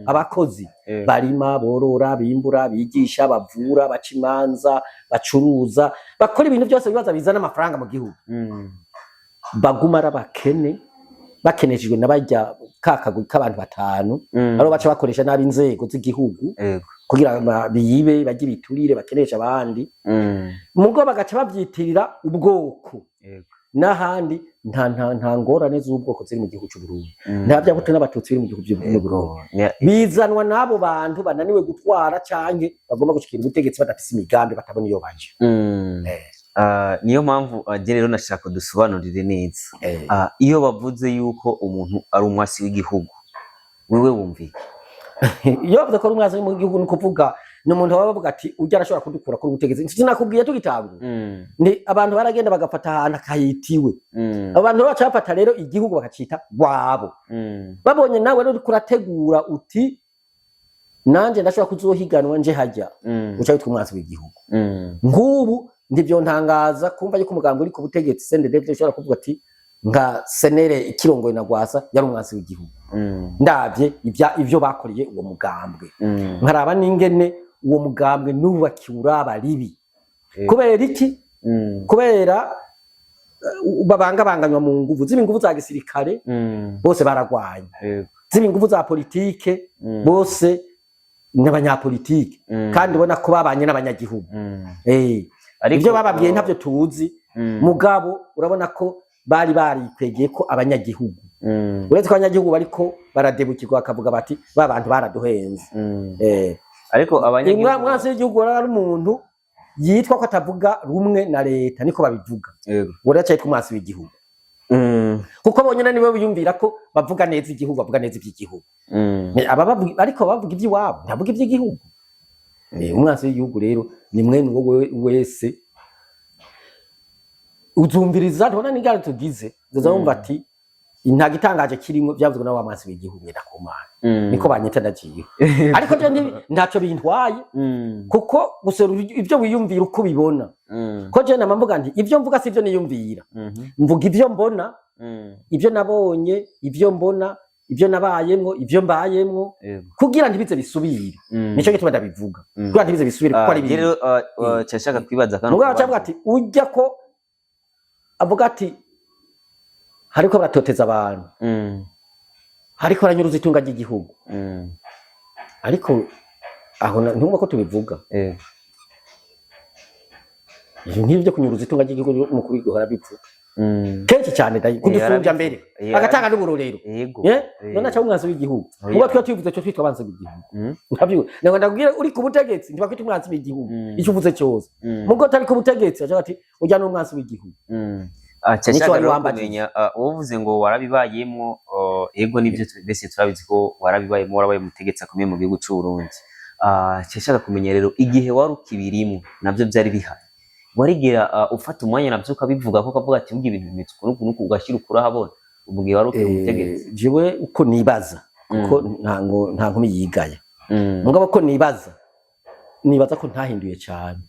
abakozi, barima, borora, bimbura, bigisha, bavura, baca imanza, bacuruza, bakora ibintu byose bibaza bizana amafaranga mu gihugu, baguma ari abakene, bakeneshejwe na barya ka kagwi k'abantu batanu, aribo baca bakoresha nabi inzego z'igihugu kugira ngo bibe bajye ibiturire, bakenesha abandi, mugo bagaca babyitirira ubwoko. N'ahandi nta ngorane z'ubwoko ziri mu gihugu cy'u Burundi. Nta by'abahutu n'abatutsi biri mu gihugu cy'u Burundi. Bizanwa n'abo bantu bananiwe gutwara canke bagomba gushikira ubutegetsi badafise imigambi, batabona iyo baje. Ah, niyo mpamvu je rero nashaka dusobanurire neza. Ah, iyo bavuze yuko umuntu ari umwasi w'igihugu, wewe wumva iki? Iyo bavuze ko ari umwansi w'igihugu, ni ukuvuga Ni umuntu baba bavuga ati ujya arashobora kudukura kuri ubutegetsi. Sinakubwiye tugitangura, ni abantu baragenda bagafata ahantu akahitiwe. Abo bantu baca bafata rero igihugu bakacita wabo. Babonye nawe rero uriko urategura uti nanje ndashobora kuzohiganwa nje hajya, uca witwa umwansi w'igihugu. Nk'ubu ntivyontangaza kumva yuko umugambi uri ku butegetsi CNDD ushobora kuvuga ati nka CNL ikirongoye na Rwasa yari umwansi w'igihugu. Ndavye ivyo bakoreye uwo mugambwe, nkaraba n'ingene uwo mugambwe nubakiwe uraba ribi. Kubera iki? Kubera babangabanganywa mu nguvu, ziba inguvu za gisirikare, bose baragwanye, ziba inguvu za politike, bose n'abanyapolitike, kandi ubona ko babanye n'abanyagihugu. Ariko Ibyo bababwiye ntabyo tuzi, mugabo urabona ko bari barikwegeye ko abanyagihugu, uretse ko abanyagihugu bariko baradebukirwa bakavuga bati ba bantu baraduhenze. Ariko abanyagihugu Umwansi w'igihugu ari umuntu yitwa ko atavuga rumwe na leta, niko babivuga. Uretse yitwa umwansi w'igihugu, kuko bonyene nibo biyumvira ko bavuga neza igihugu, bavuga neza iby'igihugu. Aba bavuga, ariko bavuga iby'iwabo, ntavuga iby'igihugu. Umwansi w'igihugu rero ni mwene uwo wese uzumviriza. Ntubona n'ingano tugize, uzaza wumva ati nta gitangaje kirimo, byavuzwe na wa mwansi w'igihugu Ngendakumana. Niko banyita, ndagiye, ariko je ntacyo bintwaye, kuko guserura ibyo wiyumvira uko ubibona, ko je nama mvuga nti ibyo mvuga si ibyo niyumvira, mvuga ibyo mbona, ibyo nabonye, ibyo mbona, ibyo nabayemwo, ibyo mbayemwo, kugira ntibize bisubire. Nico gituma ndabivuga, kugira ntibize bisubire, kuko ari Ah, ibintu. rero cyashaka kwibaza kano Mugabo kabazo. acavuga ati ujya ko avuga ati hariko baratoteza abantu, hariko baranyuruza itunga ry'igihugu, ariko aho ntumva ko tubivuga. Ibintu nk'ibi byo kunyuruza itunga ry'igihugu, umukuru w'igihugu arabivuga kenshi cyane, kudusumbya mbere, agatanga n'uburorero. None aca umwansi w'igihugu? Oya. Muga twe tubivuze cyo twitwa abansi b'igihugu. Ntabyo ngo ndakubwira, uri ku butegetsi ntibakwita umwansi w'igihugu icyo uvuze cyose. Mugo utari ku butegetsi aca ati ujya n'umwansi w'igihugu. Ah, Nico cyashaka wari rero wambajije. kumenya, wovuze ngo warabibayemwo, yego nibyo, mbese turabizi ko warabibayemo, warabaye umutegetsi akomeye mu gihugu c'u Burundi. Cyashaka kumenya rero igihe wari ukibirimwo navyo byari bihari, warigera ufata umwanya navyo ukabivuga ko ukavuga ati burya ibintu bimeze uku n'uku n'uku, ugashyira ukuri ahabona mu gihe wari ukiri umutegetsi? Jewe uko nibaza, kuko ntango nta nkumi yigaya, mugabo ko nibaza, nibaza ko ntahinduye cyane.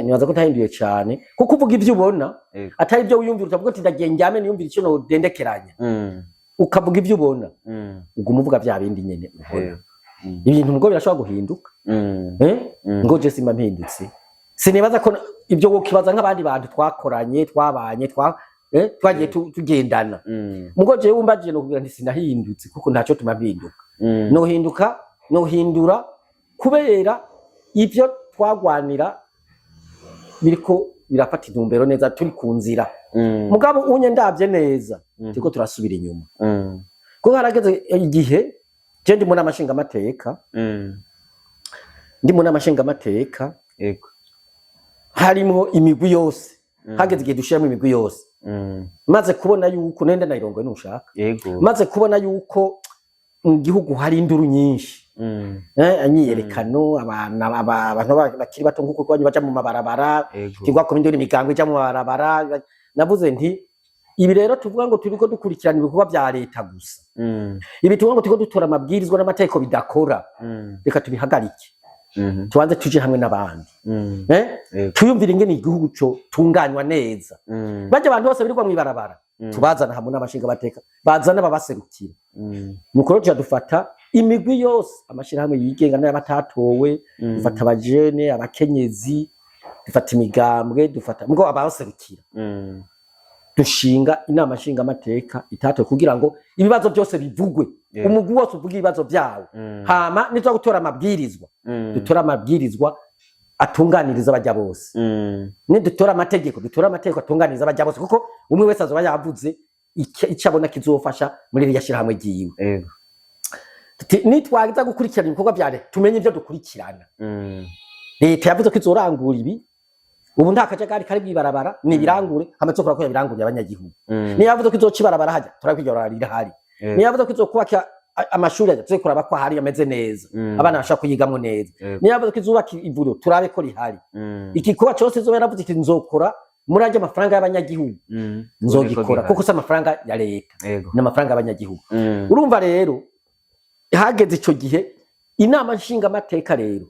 Nibaza ko ntahinduye cyane, kuko uvuga ibyo ubona, atari ibyo wiyumvira. Utavuga ati ndagiye njyame niyumvira icyo nodendekeranya. Ukavuga ibyo ubona, uguma uvuga bya bindi nyene ubona. Ibintu ngo birashobora guhinduka. Ngo je simba mpindutse, sinibaza ko ibyo wokibaza nk'abandi bantu twakoranye, twabanye, twagiye tugendana. Mugo jewe umbajije no kugira nti sinahindutse, kuko ntacyo tuma mpinduka. Nohinduka, nohindura kubera ibyo twagwanira biriko birafata intumbero neza, turi ku nzira. Mugabo unye ndavye neza, turiko turasubira inyuma, kuko harageze igihe je ndi mu nama nshingamateka, ndi mu nama nshingamateka, harimwo imigwi yose. Hageze igihe dushiramo imigwi yose. Maze kubona yuko nenda nayirongoye nushaka, maze kubona yuko mu gihugu hari induru nyinshi, imyiyerekano, abantu bakiri bato nk'uko kwanyu baja mu mabarabara, kigwa ko induru, imigango ija mu mabarabara. Navuze nti ibi rero tuvuga ngo turiko dukurikirana ibikorwa vya leta gusa, ibi tuvuga ngo turiko dutora amabwirizwa n'amategeko bidakora, reka tubihagarike, tubanze tuje hamwe n'abandi, tuyumvire ingene igihugu co tunganywa neza. Barya abantu bose birirwa mw'ibarabara, tubazana hamwe n'abashingamateka, bazana ababaserukira. Nuko rero tuja dufata imigwi yose, amashirahamwe yigenga n'abatatowe, dufata abajene, abakenyezi, dufata imigambwe, dufata ngo ababaserukira, dushinga inama nshingamateka itatowe kugira ngo ibibazo byose bivugwe, umugwi wose uvuge ibibazo vyawo. Hama nituza gutora amabwirizwa, dutora amabwirizwa atunganiriza abajya bose. Nidutora amategeko, dutora amategeko atunganiriza abajya bose, kuko umwe wese azoba yavuze icyo abona kizofasha muri ririya shirahamwe ryiwe. Tuti, nitwaza gukurikirana ibikorwa vya leta, tumenye ivyo dukurikirana. Leta yavuze ko izorangura ibi, ubu nta kajagari kari bwibarabara, ni ibirangure, hama tuzokora ko yabiranguriye abanyagihugu. Niyo yavuze ko izoca ibarabara hajya, turabwo iryo barabara rirahari. Niyo yavuze ko izokubaka amashuri tuze kuraba ko ahari ameze neza, abana bashobora kuyigamwo neza. Niyo yavuze ko izubaka ivuriro, turabe ko rihari. Igikorwa cose izoba yaravuze iti nzokora muri arya mafaranga y'abanyagihugu, nzogikora, kuko si amafaranga ya leta, ni amafaranga y'abanyagihugu. Urumva rero hageze ico gihe inama nshingamateka rero,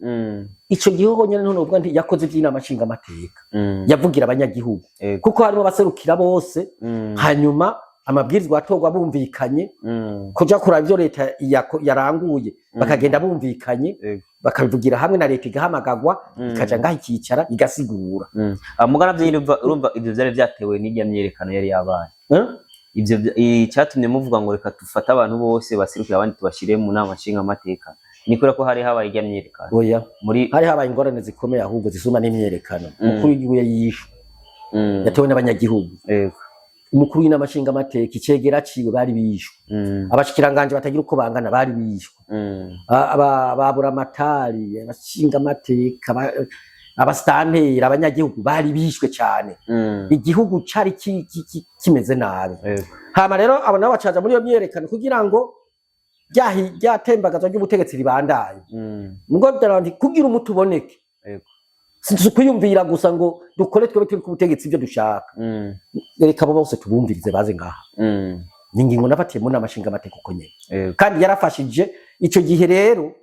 ico gihe honyene none uvuga nti yakoze ivy'inama nshingamateka, yavugira abanyagihugu, kuko harimo abaserukira bose. Hanyuma amabwirizwa atorwa bumvikanye, kuja kuraba ivyo leta yaranguye, bakagenda bumvikanye, bakabivugira hamwe na leta igahamagagwa, ikaja ngaho ikicara igasigura. Muga navyo nyene urumva ivyo vyari vyatewe n'irya myiyerekano yari yabaye. Eh? Ivyo icyatumye muvuga ngo reka dufate abantu bose baserukira abandi tubashire mu nama nshingamateka, ni kubera ko hari habaye irya myiyerekano? Oya. Muri Hari habaye ingorane zikomeye ahubwo zisuma n'imyiyerekano. Umukuru w'igihugu yishwe, yatewe n'abanyagihugu. Umukuru w'inama nshingamateka, icegera ciwe bari bishwe. Abashikiranganje batagira uko bangana bari bishwe. Baburamatari, abashingamateka, abasitanteri, abanyagihugu bari bishwe cyane. Igihugu cari kimeze nabi. Hama rero abo nabo bacaja muri iyo myiyerekano kugira ngo rya tembagazwa ry'ubutegetsi ribandaye. Ngo nti kugira umuti uboneke, si kwiyumvira gusa ngo dukore twebwe turi ku butegetsi ibyo dushaka, reka abo bose tubumvirize baze ngaha. Ni ingingo nafatiye mu nama nshingamateka uko nyene, kandi yarafashije ico gihe. Rero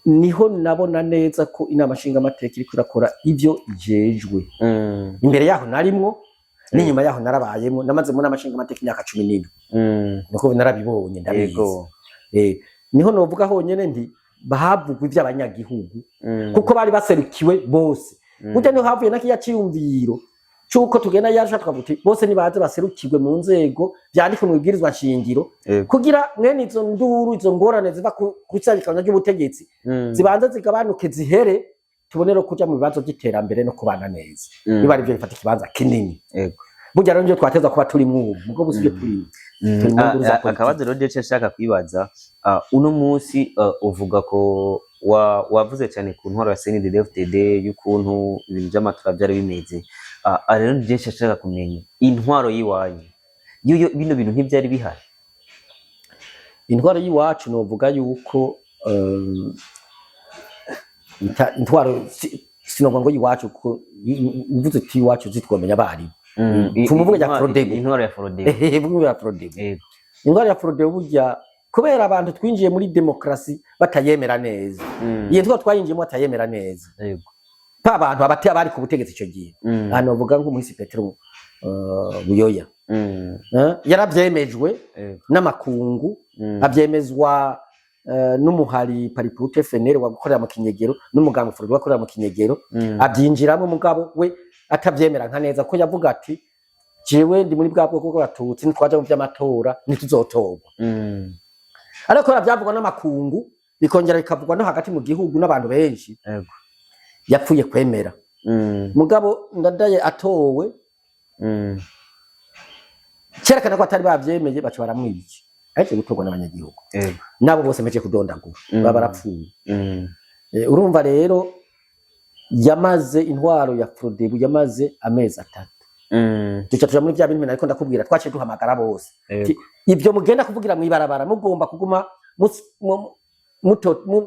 niho nabona neza ko inama nshingamateka iriko irakora ivyo ijejwe. Imbere yaho narimwo, n'inyuma yaho narabayemwo. Namaze mu nama nshingamateka imyaka 17. Nuko narabibonye, ndabizi. Niho novuga honyene nti bahavugwa ivy'abanyagihugu, kuko bari baserukiwe bose. Burya niho havuye na kiya ciyumviro c'uko tugenda yarusha tukavuga uti bose nibaze baserukirwe mu nzego, vyandikwe mu ibwirizwa nshingiro, kugira mwene izo nduru, izo ngorane ziva ku isabikanya ry'ubutegetsi zibanze zigabanuke, zihere, tubonere kuja mu bibazo vy'iterambere no kubana neza. Biba arivyo bifata ikibanza kinini. Burya rero nivyo twateza kuba turimwo ubu, mugo busi ibyo turimwo, turi mu nduru za politiki. Akabazo rero je nshaka kwibaza, uno munsi uvuga ko wavuze cyane ku ntwaro ya CNDD-FDD y'ukuntu ibintu by'amatora byari bimeze. Rero je nshaka kumenya intwaro y'iwanyu yo bino bintu ntibyari bihari? Intwaro y'iwacu novuga yuko intwaro sinovuga ngo y'iwacu, kuko mvuze uti iwacu zitwomenya abarimu. Tumuvuge ya Frodebu. Intwaro ya Frodebu. Vuga ya Frodebu. Intwaro ya Frodebu, burya kubera abantu twinjiye muri demokarasi batayemera neza, iyo ntwaro twayinjiyemo batayemera neza, pa abantu abate abari ku butegetsi ico gihe, hano bavuga nk'umuhisi Petero Buyoya. Yaravyemejwe n'amakungu, avyemezwa n'umuhari Palipehutu FNL wagukorera mu kinyegero, n'umuganga Frodebu wakorera mu kinyegero, abyinjiramo, mugabo we atavyemera nka neza, ko yavuga ati jewe ndi muri bwa bwoko bw'abatutsi, nitwaja mu vy'amatora ntituzotorwa. Ariko kubera vyavugwa n'amakungu, bikongera bikavugwa no hagati mu gihugu n'abantu benshi, yapfuye kwemera. Mugabo Ndadaye atowe, cerekana ko atari bavyemeye, baca baramwica ahejeje gutorwa n'abanyagihugu. Nabo bose mpejeje kudondagura baba barapfuye. Urumva rero yamaze, intwaro ya Frodebu yamaze amezi 3. Duca tuja muri vya bintu ariko ndakubwira, twaciye duhamagara bose. Ivyo mugenda kuvugira mw'ibarabara, mugomba kuguma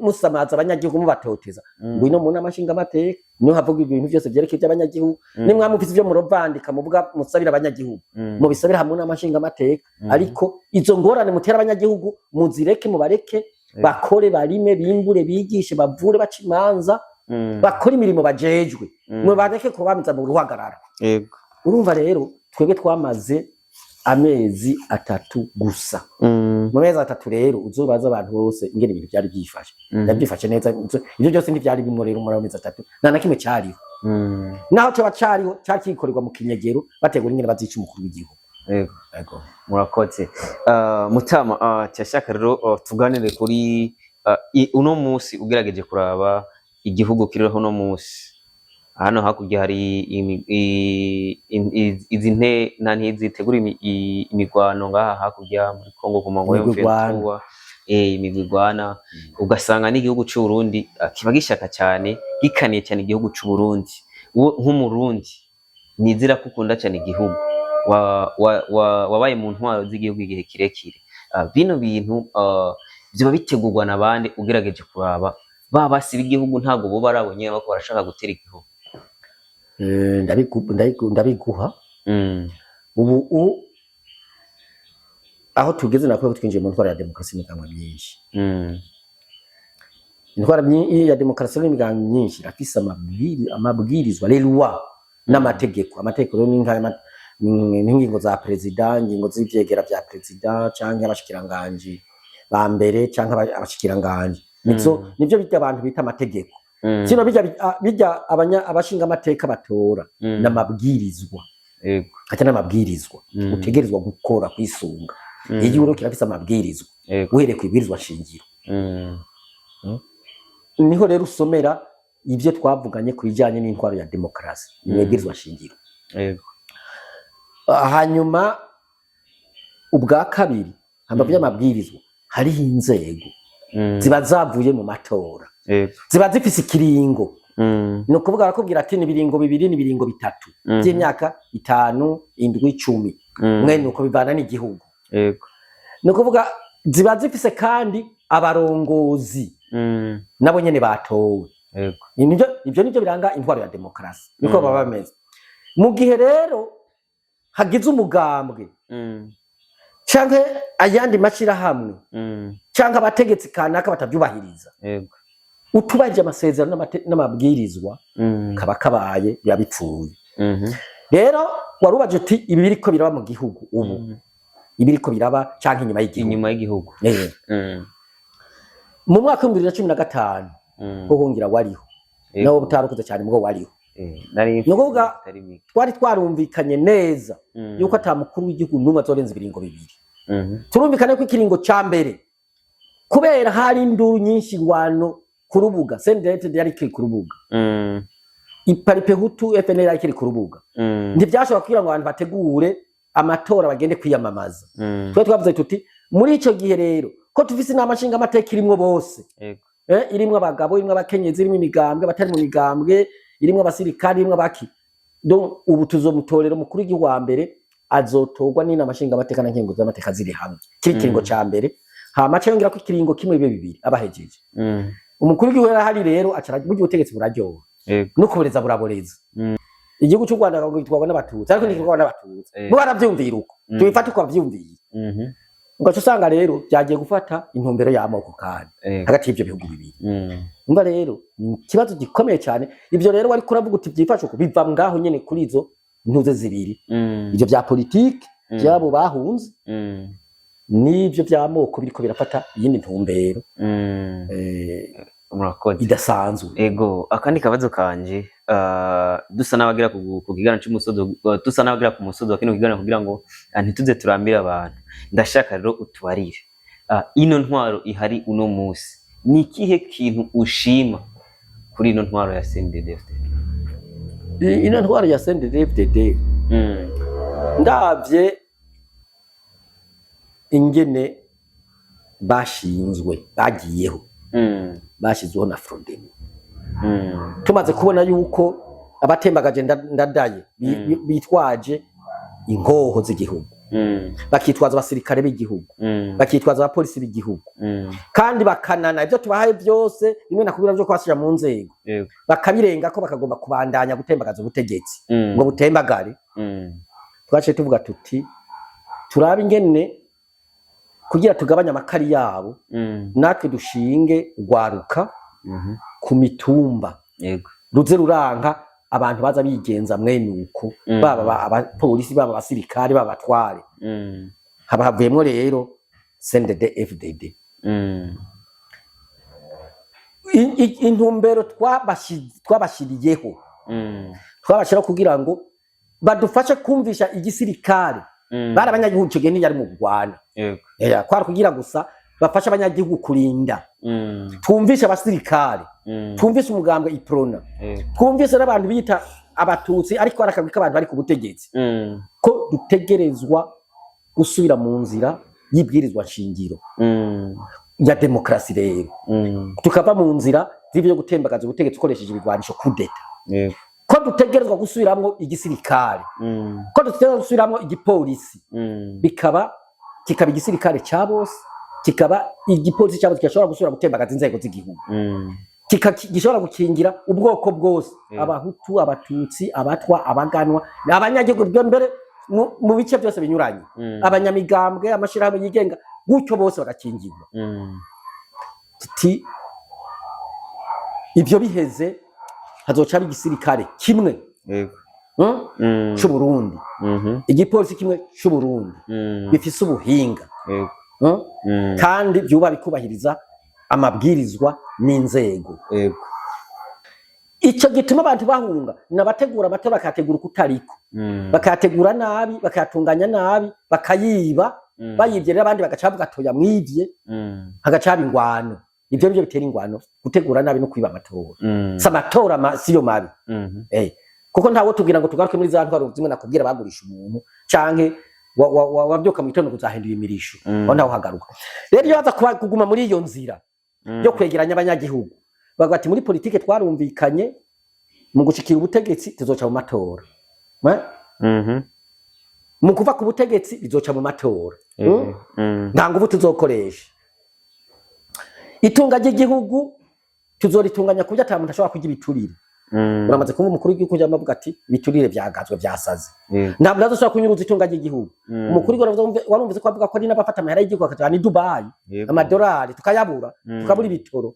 musamaza abanyagihugu, mubatoteza, ngwino mu nama nshingamateka, niho havuga ibintu vyose vyerekeye ivy'abanyagihugu. Nimwaba mufise ivyo murovandika, muvuga musabira abanyagihugu, mubisabira hamwe nama nshingamateka. Ariko izo ngorane mutera abanyagihugu muzireke, mubareke bakore, barime, bimbure, bigishe, bavure, bace imanza, bakore imirimo bajejwe, mubareke kubamiza mu ruhagarara. Urumva rero twebwe twamaze amezi 3 gusa. Mu mezi 3 rero uzobaza abantu bose ingene ibintu byari byifashe. Byari byifashe neza. Ivyo byose ntivyari bimwe rero muri ayo mezi 3, nta na kimwe cyariho. Naho coba cariho, cari kikorerwa mu kinyegero, bategura ingene bazica umukuru w'igihugu. Yego. Murakoze. Mutama, cyashaka rero tuganire kuri uno munsi. Ugerageje kuraba igihugu kiriho uno munsi, hano hakurya hari izi nte na ntizitegura imigwano ngaha hakurya muri Kongo ku mango Imigwi igwana. M23, imigwi igwana, ugasanga n'igihugu c'u Burundi kiba gishaka cyane, gikaniye cyane igihugu c'u Burundi. Wowe nk'umurundi nizera ko ukunda cyane igihugu, wabaye mu ntwaro z'igihugu igihe kirekire. Bino bintu vyoba bitegurwa na bande? Ugerageje kuraba, ba basi b'igihugu ntabwo bo barabonye bako barashaka gutera igihugu. Ndabiguha. Ubu aho tugeze nako twinjiye mu ntwaro ya demokarasi n'imigambwe myinshi. Intwaro ya demokarasi n'imigambwe myinshi irafise amabwirizwa, les lois, n'amategeko. Amategeko rero ni nk'ingingo za perezida, ingingo z'ivyegera vya perezida canke abashikiranganji ba mbere canke abashikiranganji, nizo nivyo bijya abantu bita amategeko. Sino bijya bijya abashinga amateka batora n'amabwirizwa. Ati n'amabwirizwa utegerezwa gukora kwisunga. Igihugu kirafise amabwirizwa uhereye ku ibwirizwa shingiro. Niho rero usomera ibyo twavuganye ku bijyanye n'intwaro ya demokarasi mu ibwirizwa shingiro. Hanyuma ubwa kabiri, hambavu y'amabwirizwa, hariho inzego ziba zavuye mu matora, ziba zifise ikiringo. Ni ukuvuga barakubwira ati ni ibiringo 2, ni ibiringo 3 by'imyaka 5, 7, 10, mwene uko bivana n'igihugu. Ni ukuvuga ziba zifise kandi abarongozi nabo nyene batowe. Ivyo nivyo biranga intwaro ya demokarasi, niko baba bameze. Mu gihe rero hagize umugambwe canke ayandi mashirahamwe canke abategetsi kanaka batavyubahiriza, utubahirije amasezerano n'amabwirizwa, kaba kabaye, biba bipfuye. Rero warubaje uti ibi biriko biraba mu gihugu ubu, ibiriko biraba canke inyuma y'igihugu. Inyuma y'igihugu. Mu mwaka w'2015 ho hongera wariho nawo butarukuze cyane mubwo wariho. Nari Ni ukuvuga itari mike. twari twarumvikanye neza yuko ata mukuru w'igihugu n'umwe azorenza ibiringo 2. Turumvikane ko ikiringo ca mbere, kubera hari induru nyinshi, ngwano ku rubuga, CNDD yari ikiri ku rubuga, Palipehutu FNL yari ikiri ku rubuga, ntibyashobora kugira ngo abantu bategure amatora bagende kwiyamamaza. Twe twavuze tuti muri ico gihe rero ko tufise inama nshingamateka irimwo bose, irimwo abagabo, irimwo abakenyezi, irimwo imigambwe, abatari mu migambwe, irimwo abasirikari, irimwo abaki. Donc ubu tuzomutorera umukuru w'igihugu wa mbere azotorwa n'inama nshingamateka na nkenguzamateka ziri hamwe, kiri kiringo ca mbere, hama aca yongera ko ikiringo kimwe, bibe 2, abahejeje. Umukuru w'igihugu yarahari rero, aca burya ubutegetsi buraryoha no kuboreza buraboreza. Igihugu cy'u Rwanda ngo gitwarwa n'abatutsi, ariko ntigitwarwa n'abatutsi, bo baravyumvira uko, tubifate uko bavyumviye. Ugaca usanga rero byagiye gufata intumbero y'amoko kandi hagati y'ivyo bihugu bibiri. Umva rero ni ikibazo gikomeye cyane. Ivyo rero wari kuravuga uti byifashe uko, biva ngaho nyene kuri izo ntuze zibiri, ivyo vya politike by'abo bahunze n'ivyo by'amoko biriko birafata iyindi ntumbero Murakoze. idasanzwe. Ego, akandi kabazo kanje, dusa n'abagera ku kiganiro c'umusozo, dusa n'abagera ku musozo wa kino kiganiro kugira ngo ntituze turambire abantu. Ndashaka rero utubarire, ino ntwaro ihari uno musi, ni ikihe kintu ushima kuri ino ntwaro ya CNDD-FDD? Ino ntwaro ya CNDD-FDD, ndavye ingene bashinzwe, bagiyeho, bashyizweho na Frodebu, tumaze kubona yuko abatembagaje Ndadaye bitwaje inkoho z'igihugu, bakitwaza abasirikare b'igihugu, bakitwaza abapolisi b'igihugu, kandi bakanana ibyo tubahaye byose, bimwe nakubwira byo kubashyira mu nzego, bakabirengako, bakagomba kubandanya gutembagaza ubutegetsi ngo butembagare. Twaciye tuvuga tuti turabe ingene kugira tugabanye amakari yabo, natwe dushinge urwaruka ku mitumba, ruze ruranka abantu baza bigenza mwene uko, baba abapolisi, baba abasirikare, baba abatware. Haba havuyemwo rero CNDD FDD. Intumbero twabashiriyeho, twabashiraho kugira ngo badufashe kumvisha igisirikare. Bari abanyagihugu ico gihe, ntiyari mu Rwanda. Kwari kugira gusa bafashe abanyagihugu kurinda, twumvishe abasirikare, twumvishe umugambwe Iprona, twumvishe n'abantu bita abatutsi ariko ari akagwi k'abantu bari ku butegetsi, ko dutegerezwa gusubira mu nzira y'ibwirizwa nshingiro ya demokarasi rero, tukava mu nzira z'ibyo gutembagaza ubutegetsi ukoresheje ibigwanisho, kudeta, ko dutegerezwa gusubiramwo igisirikare, ko dutegerezwa gusubiramwo igipolisi, bikaba Kikaba igisirikare ca bose, kikaba igipolisi ca bose, gishobora gusubira gutembagaza inzego z'igihugu, gishobora gukingira ubwoko bwose, Abahutu, Abatutsi, Abatwa, Abaganwa, abanyagihugu byo mbere mu bice byose binyuranye, abanyamigambwe, amashirahamwe yigenga, gutyo bose bagakingirwa. Tuti ibyo biheze hazoca haba igisirikare kimwe, c'Uburundi, igipolisi kimwe c'Uburundi, bifise ubuhinga, Kandi byuba bikubahiriza amabwirizwa n'inzego. Ico gituma abantu bahunga nabategura amatora bakayategura uko utariko, bakayategura nabi, bakayatunganya nabi, bakayiba. Bayivye rero, abandi bagaca bavuga atoya mwivye, hagaca haba ingwano. Ivyo nivyo bitera ingwano, gutegura nabi no kwiba amatora. Si amatora siyo mabi. Kuko ntawo tubwira ngo tugaruke muri za ntwaro zimwe nakubwira, bagurisha umuntu canke wavyuka mu gitondo kuzahindura imirisho. Aho ntawo hagaruka. Rero iyo baza kuguma muri iyo nzira yo kwegeranya abanyagihugu, bavuga ati muri politike twarumvikanye, mu gushikira ubutegetsi tuzoca mu matora. Eh? Mu kuva ku butegetsi bizoca mu matora. Nta nguvu tuzokoresha. Itunga ry'igihugu tuzoritunganya ku buryo ata muntu ashobora kurya ibiturire. Uramaze kumva umukuru w'igihugu yama avuga ati ibiturire vyagazwe, vyasaze. Nta muntu azoshobora kunyuruza itunga ry'igihugu. Umukuru w'igihugu warumvise ko avuga ko ari n'abafata amahera y'igihugu bakajana i Dubai, amadolari tukayabura, tukabura ibitoro.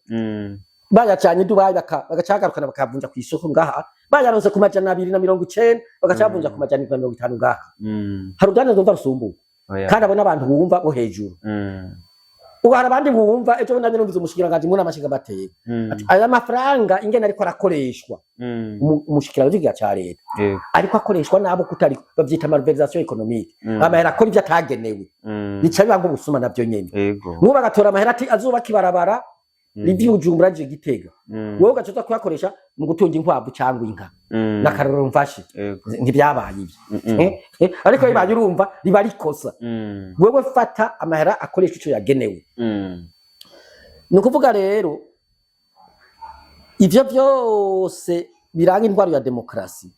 Bayacanye i Dubai, bagaca bagarukana bakayavunja ku isoko ngaha. Bayaronse ku 290, bagaca bavunja ku 750 ngaha. Hari urudandazwa rumva rusumbuka? Oya. Kandi abo n'abantu bumva bo hejuru. Ubu hari abandi bumva. Ejo bundi numvise umushikiranganji mu nama nshingamateka ati aya mafaranga ingene ariko arakoreshwa, umushikiranganji w'ikiga ca leta, ariko akoreshwa nabo kutariko, bavyita malversation économique. Amahera akora ivyo atagenewe, bica biba nk'ubusuma navyo nyene. Nk'ubu bagatora amahera ati azubaka ibarabara riva i Bujumbura rije Gitega, wowe ugaca uza kuyakoresha mu gutunga inkwavu cyangwa inka. N'akarorero mfashe. Ntibyabaye ibyo. Ariko bibaye, urumva riba rikosa. Wewe fata amahera akoresha ico yagenewe. Ni ukuvuga rero ivyo vyose biranga intwaro ya demokarasi,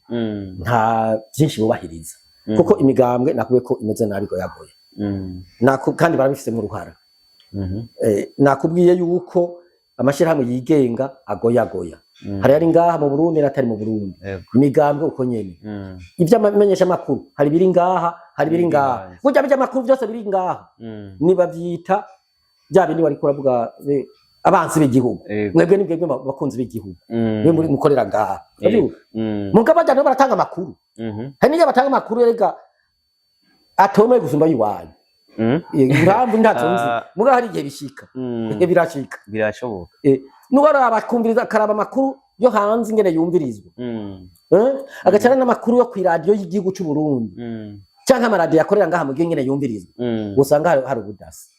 nta byinshi bubahiriza, kuko imigambwe nakubwiye ko imeze nabi, goyagoye. Kandi barabifisemo uruhara. Nakubwiye yuko amashirahamwe yigenga agoyagoya. Hari ari ngaha mu Burundi n'atari mu Burundi. Imigambwe uko nyene. Ivy'amenyesha makuru, hari biri ngaha, hari biri ngaha. Hanze. Burya bijya amakuru byose biri ngaha, nibavyita bya bindi wariko uravuga, abansi b'igihugu. Mwebwe ni mwebwe bakunzi b'igihugu, mwe muri mukorera ngaha. Urabyumva? Mugabo bajya nabo baratanga amakuru. Hari n'igihe batanga amakuru erega atomeye gusumba ayiwanyu. Impamvu ntazo nzi. Mugabo hari igihe bishika. Birashika. Birashoboka. Nuwaraba akumviriza, akaraba amakuru yo hanze ingene yumvirizwa, agacara n'amakuru yo kw'iradiyo y'igihugu c'u Burundi canke amaradiyo akorera ngaha mu gihugu ingene yumvirizwa, usanga hari ubudasa.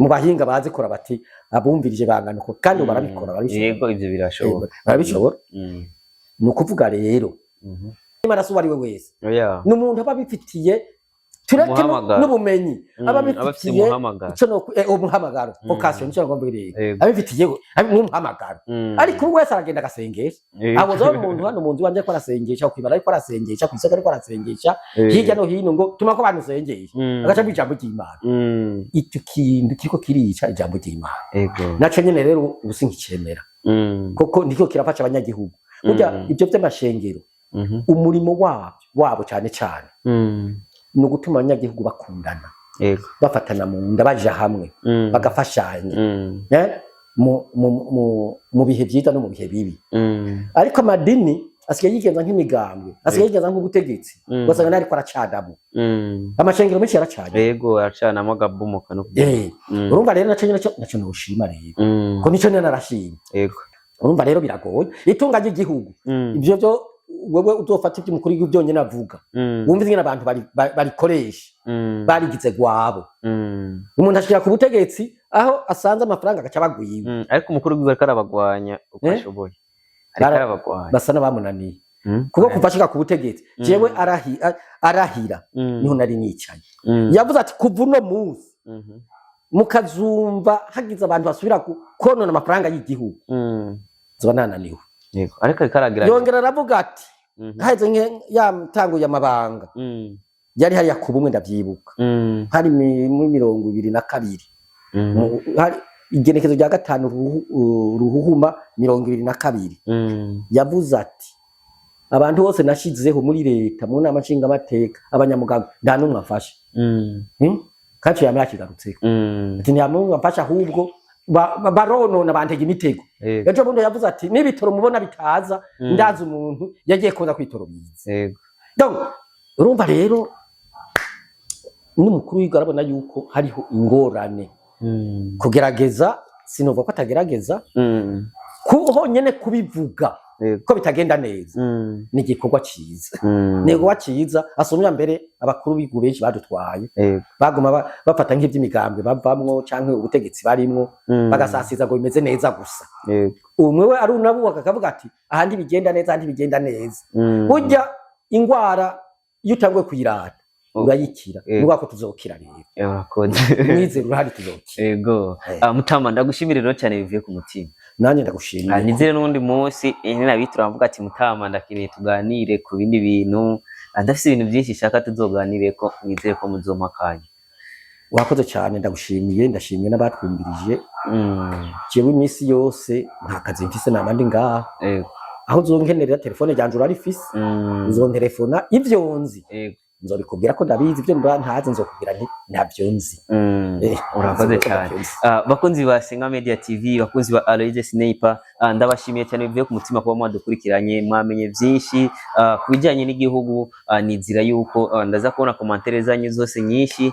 Mu bahinga bazikora bati abumvirije bangana uko, kandi ubu barabikora, barabishobora. Yego, ivyo birashoboka. Barabishobora. Ni ukuvuga rero, amaraso uwo ari we wese, Oya. ni umuntu aba abifitiye, tureke Umuhamagaro. n'ubumenyi, aba aba afise abifitiye umuhamagaro. ico no umuhamagaro, vocation, nico ngomba rero. Abifitiye n'umuhamagaro. Ariko ubu wese aragenda agasengesha. Abo zo umuntu hano mu nzu wanje ariko arasengesha, kwibara ariko arasengesha, kw'isoko ariko arasengesha, hirya no hino ngo tuma ko abantu usengesha, agaca mu ijambo ry'Imana. Icyo kintu kiriko kirica ijambo ry'Imana. Naco nyene rero ubu sinkicemera, kuko ndiko kirafasha abanyagihugu. Burya ibyo by'amashengero, umurimo wabo cyane cyane ni ugutuma abanyagihugu bakundana, bafatana mu nda, baja hamwe, bagafashanya, mu bihe byiza no mu bihe bibi. Ariko amadini asigaye yigenza nk'imigambwe, asigaye yigenza nk'ubutegetsi. Ugasanga nayo ariko aracanamo. Amashengero menshi yaracanye. Yego, aracanamo agabomoka no Urumva rero naco nyene naco noshima rero, ko nico nyene narashima. Urumva rero biragoye, itunga ry'igihugu, ivyo byo wewe uzofata ivy'umukuru w'igihugu byonyene avuga, wumva ingene abantu barikoresha, barigize gwabo. Umuntu ashikira ku butegetsi, aho asanze amafaranga agaca bagwiwe. Ariko umukuru w'igihugu ariko arabagwanya uko ashoboye, ariko arabagwanya. Basa n'abamunaniye, kuko kuva ashika ku butegetsi, jewe arahira, niho nari nicaye, yavuze ati kuva uno munsi mukazumva hagize abantu basubira konona amafaranga y'igihugu, zoba nananiwe. Yego, ariko ariko aragira Yongera aravuga ati haheze yatanguye amabanga. Yari hariya ku Bumwe, ndavyibuka, hari muri 2022. Hari igenekezo rya 5 Ruhuhuma 2022. Yavuze ati: "Abantu bose nashizeho muri leta, mu nama nshingamateka, abanyamuganga, nta n'umwe amfasha." Kandi yama yakigarutseko, ati: "Nta n'umwe amfasha, ahubwo baronona, bantega imitego." Ejo bundi yavuze ati: "N'ibitoro mubona bitaza, ndazi umuntu yagiye koza kwitoro biza." Donc urumva rero n'umukuru w'igihugu arabona yuko hariho ingorane. Kugerageza, sinovuga ko atagerageza, honyene kubivuga ko bitagenda neza ni igikorwa ciza, ni igikorwa ciza asumya mbere abakuru b'igihugu benshi badutwaye, baguma bafata nk'ivy'imigambwe bavamwo canke ubutegetsi barimwo, bagasasiza ngo bimeze neza gusa. Umwe we arunabubaka akavuga ati: "Aha ntibigenda neza, aha ntibigenda neza." Burya ingwara iyo utanguye kuyirata urayikira. Nuvuga ko tuzokira rero. Urakoze. Umwizero urahari, tuzokira. Yego. Ah, Mutama, ndagushimira rero cyane bivuye ku mutima. Nanjye ndagushimiye. Ah, nizere n'undi munsi ninabitura mvuga ati: "Mutama, ndakeneye tuganire ku bindi bintu." Ah, ndafise ibintu byinshi nshaka tuzoganire ko, nizere ko muzompa akanya. Urakoze cyane, ndagushimiye, ndashimiye n'abatwumvirije. Jewe iminsi yose nta kazi mfise, nama ndi ngaha. Aho uzonkenerera, telefone ryanje urarifise, uzontelefona, ivyo nzi nzobikubwira ko ndabizi, ivyo mba ntazi nzokubwira nti ntabyo nzi. Urakoze nzobikubwira cyane. ntabyo nzi. Ah, bakunzi ba Senga Media TV, bakunzi ba Aloise Sniper, ndabashimiye cyane bivuye ku mutima kuba mwadukurikiranye, mwamenye byinshi ku bijyanye n'igihugu. Nizira yuko ndaza kubona commentaires zanyu zose nyinshi.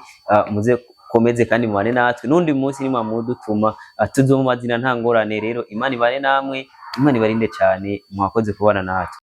Muze komeze kandi mubane natwe n'undi munsi nimwamudutuma, tuzo mu mazina, nta ngorane. Rero Imana ibane namwe, Imana ibarinde cyane, mwakoze kubana natwe.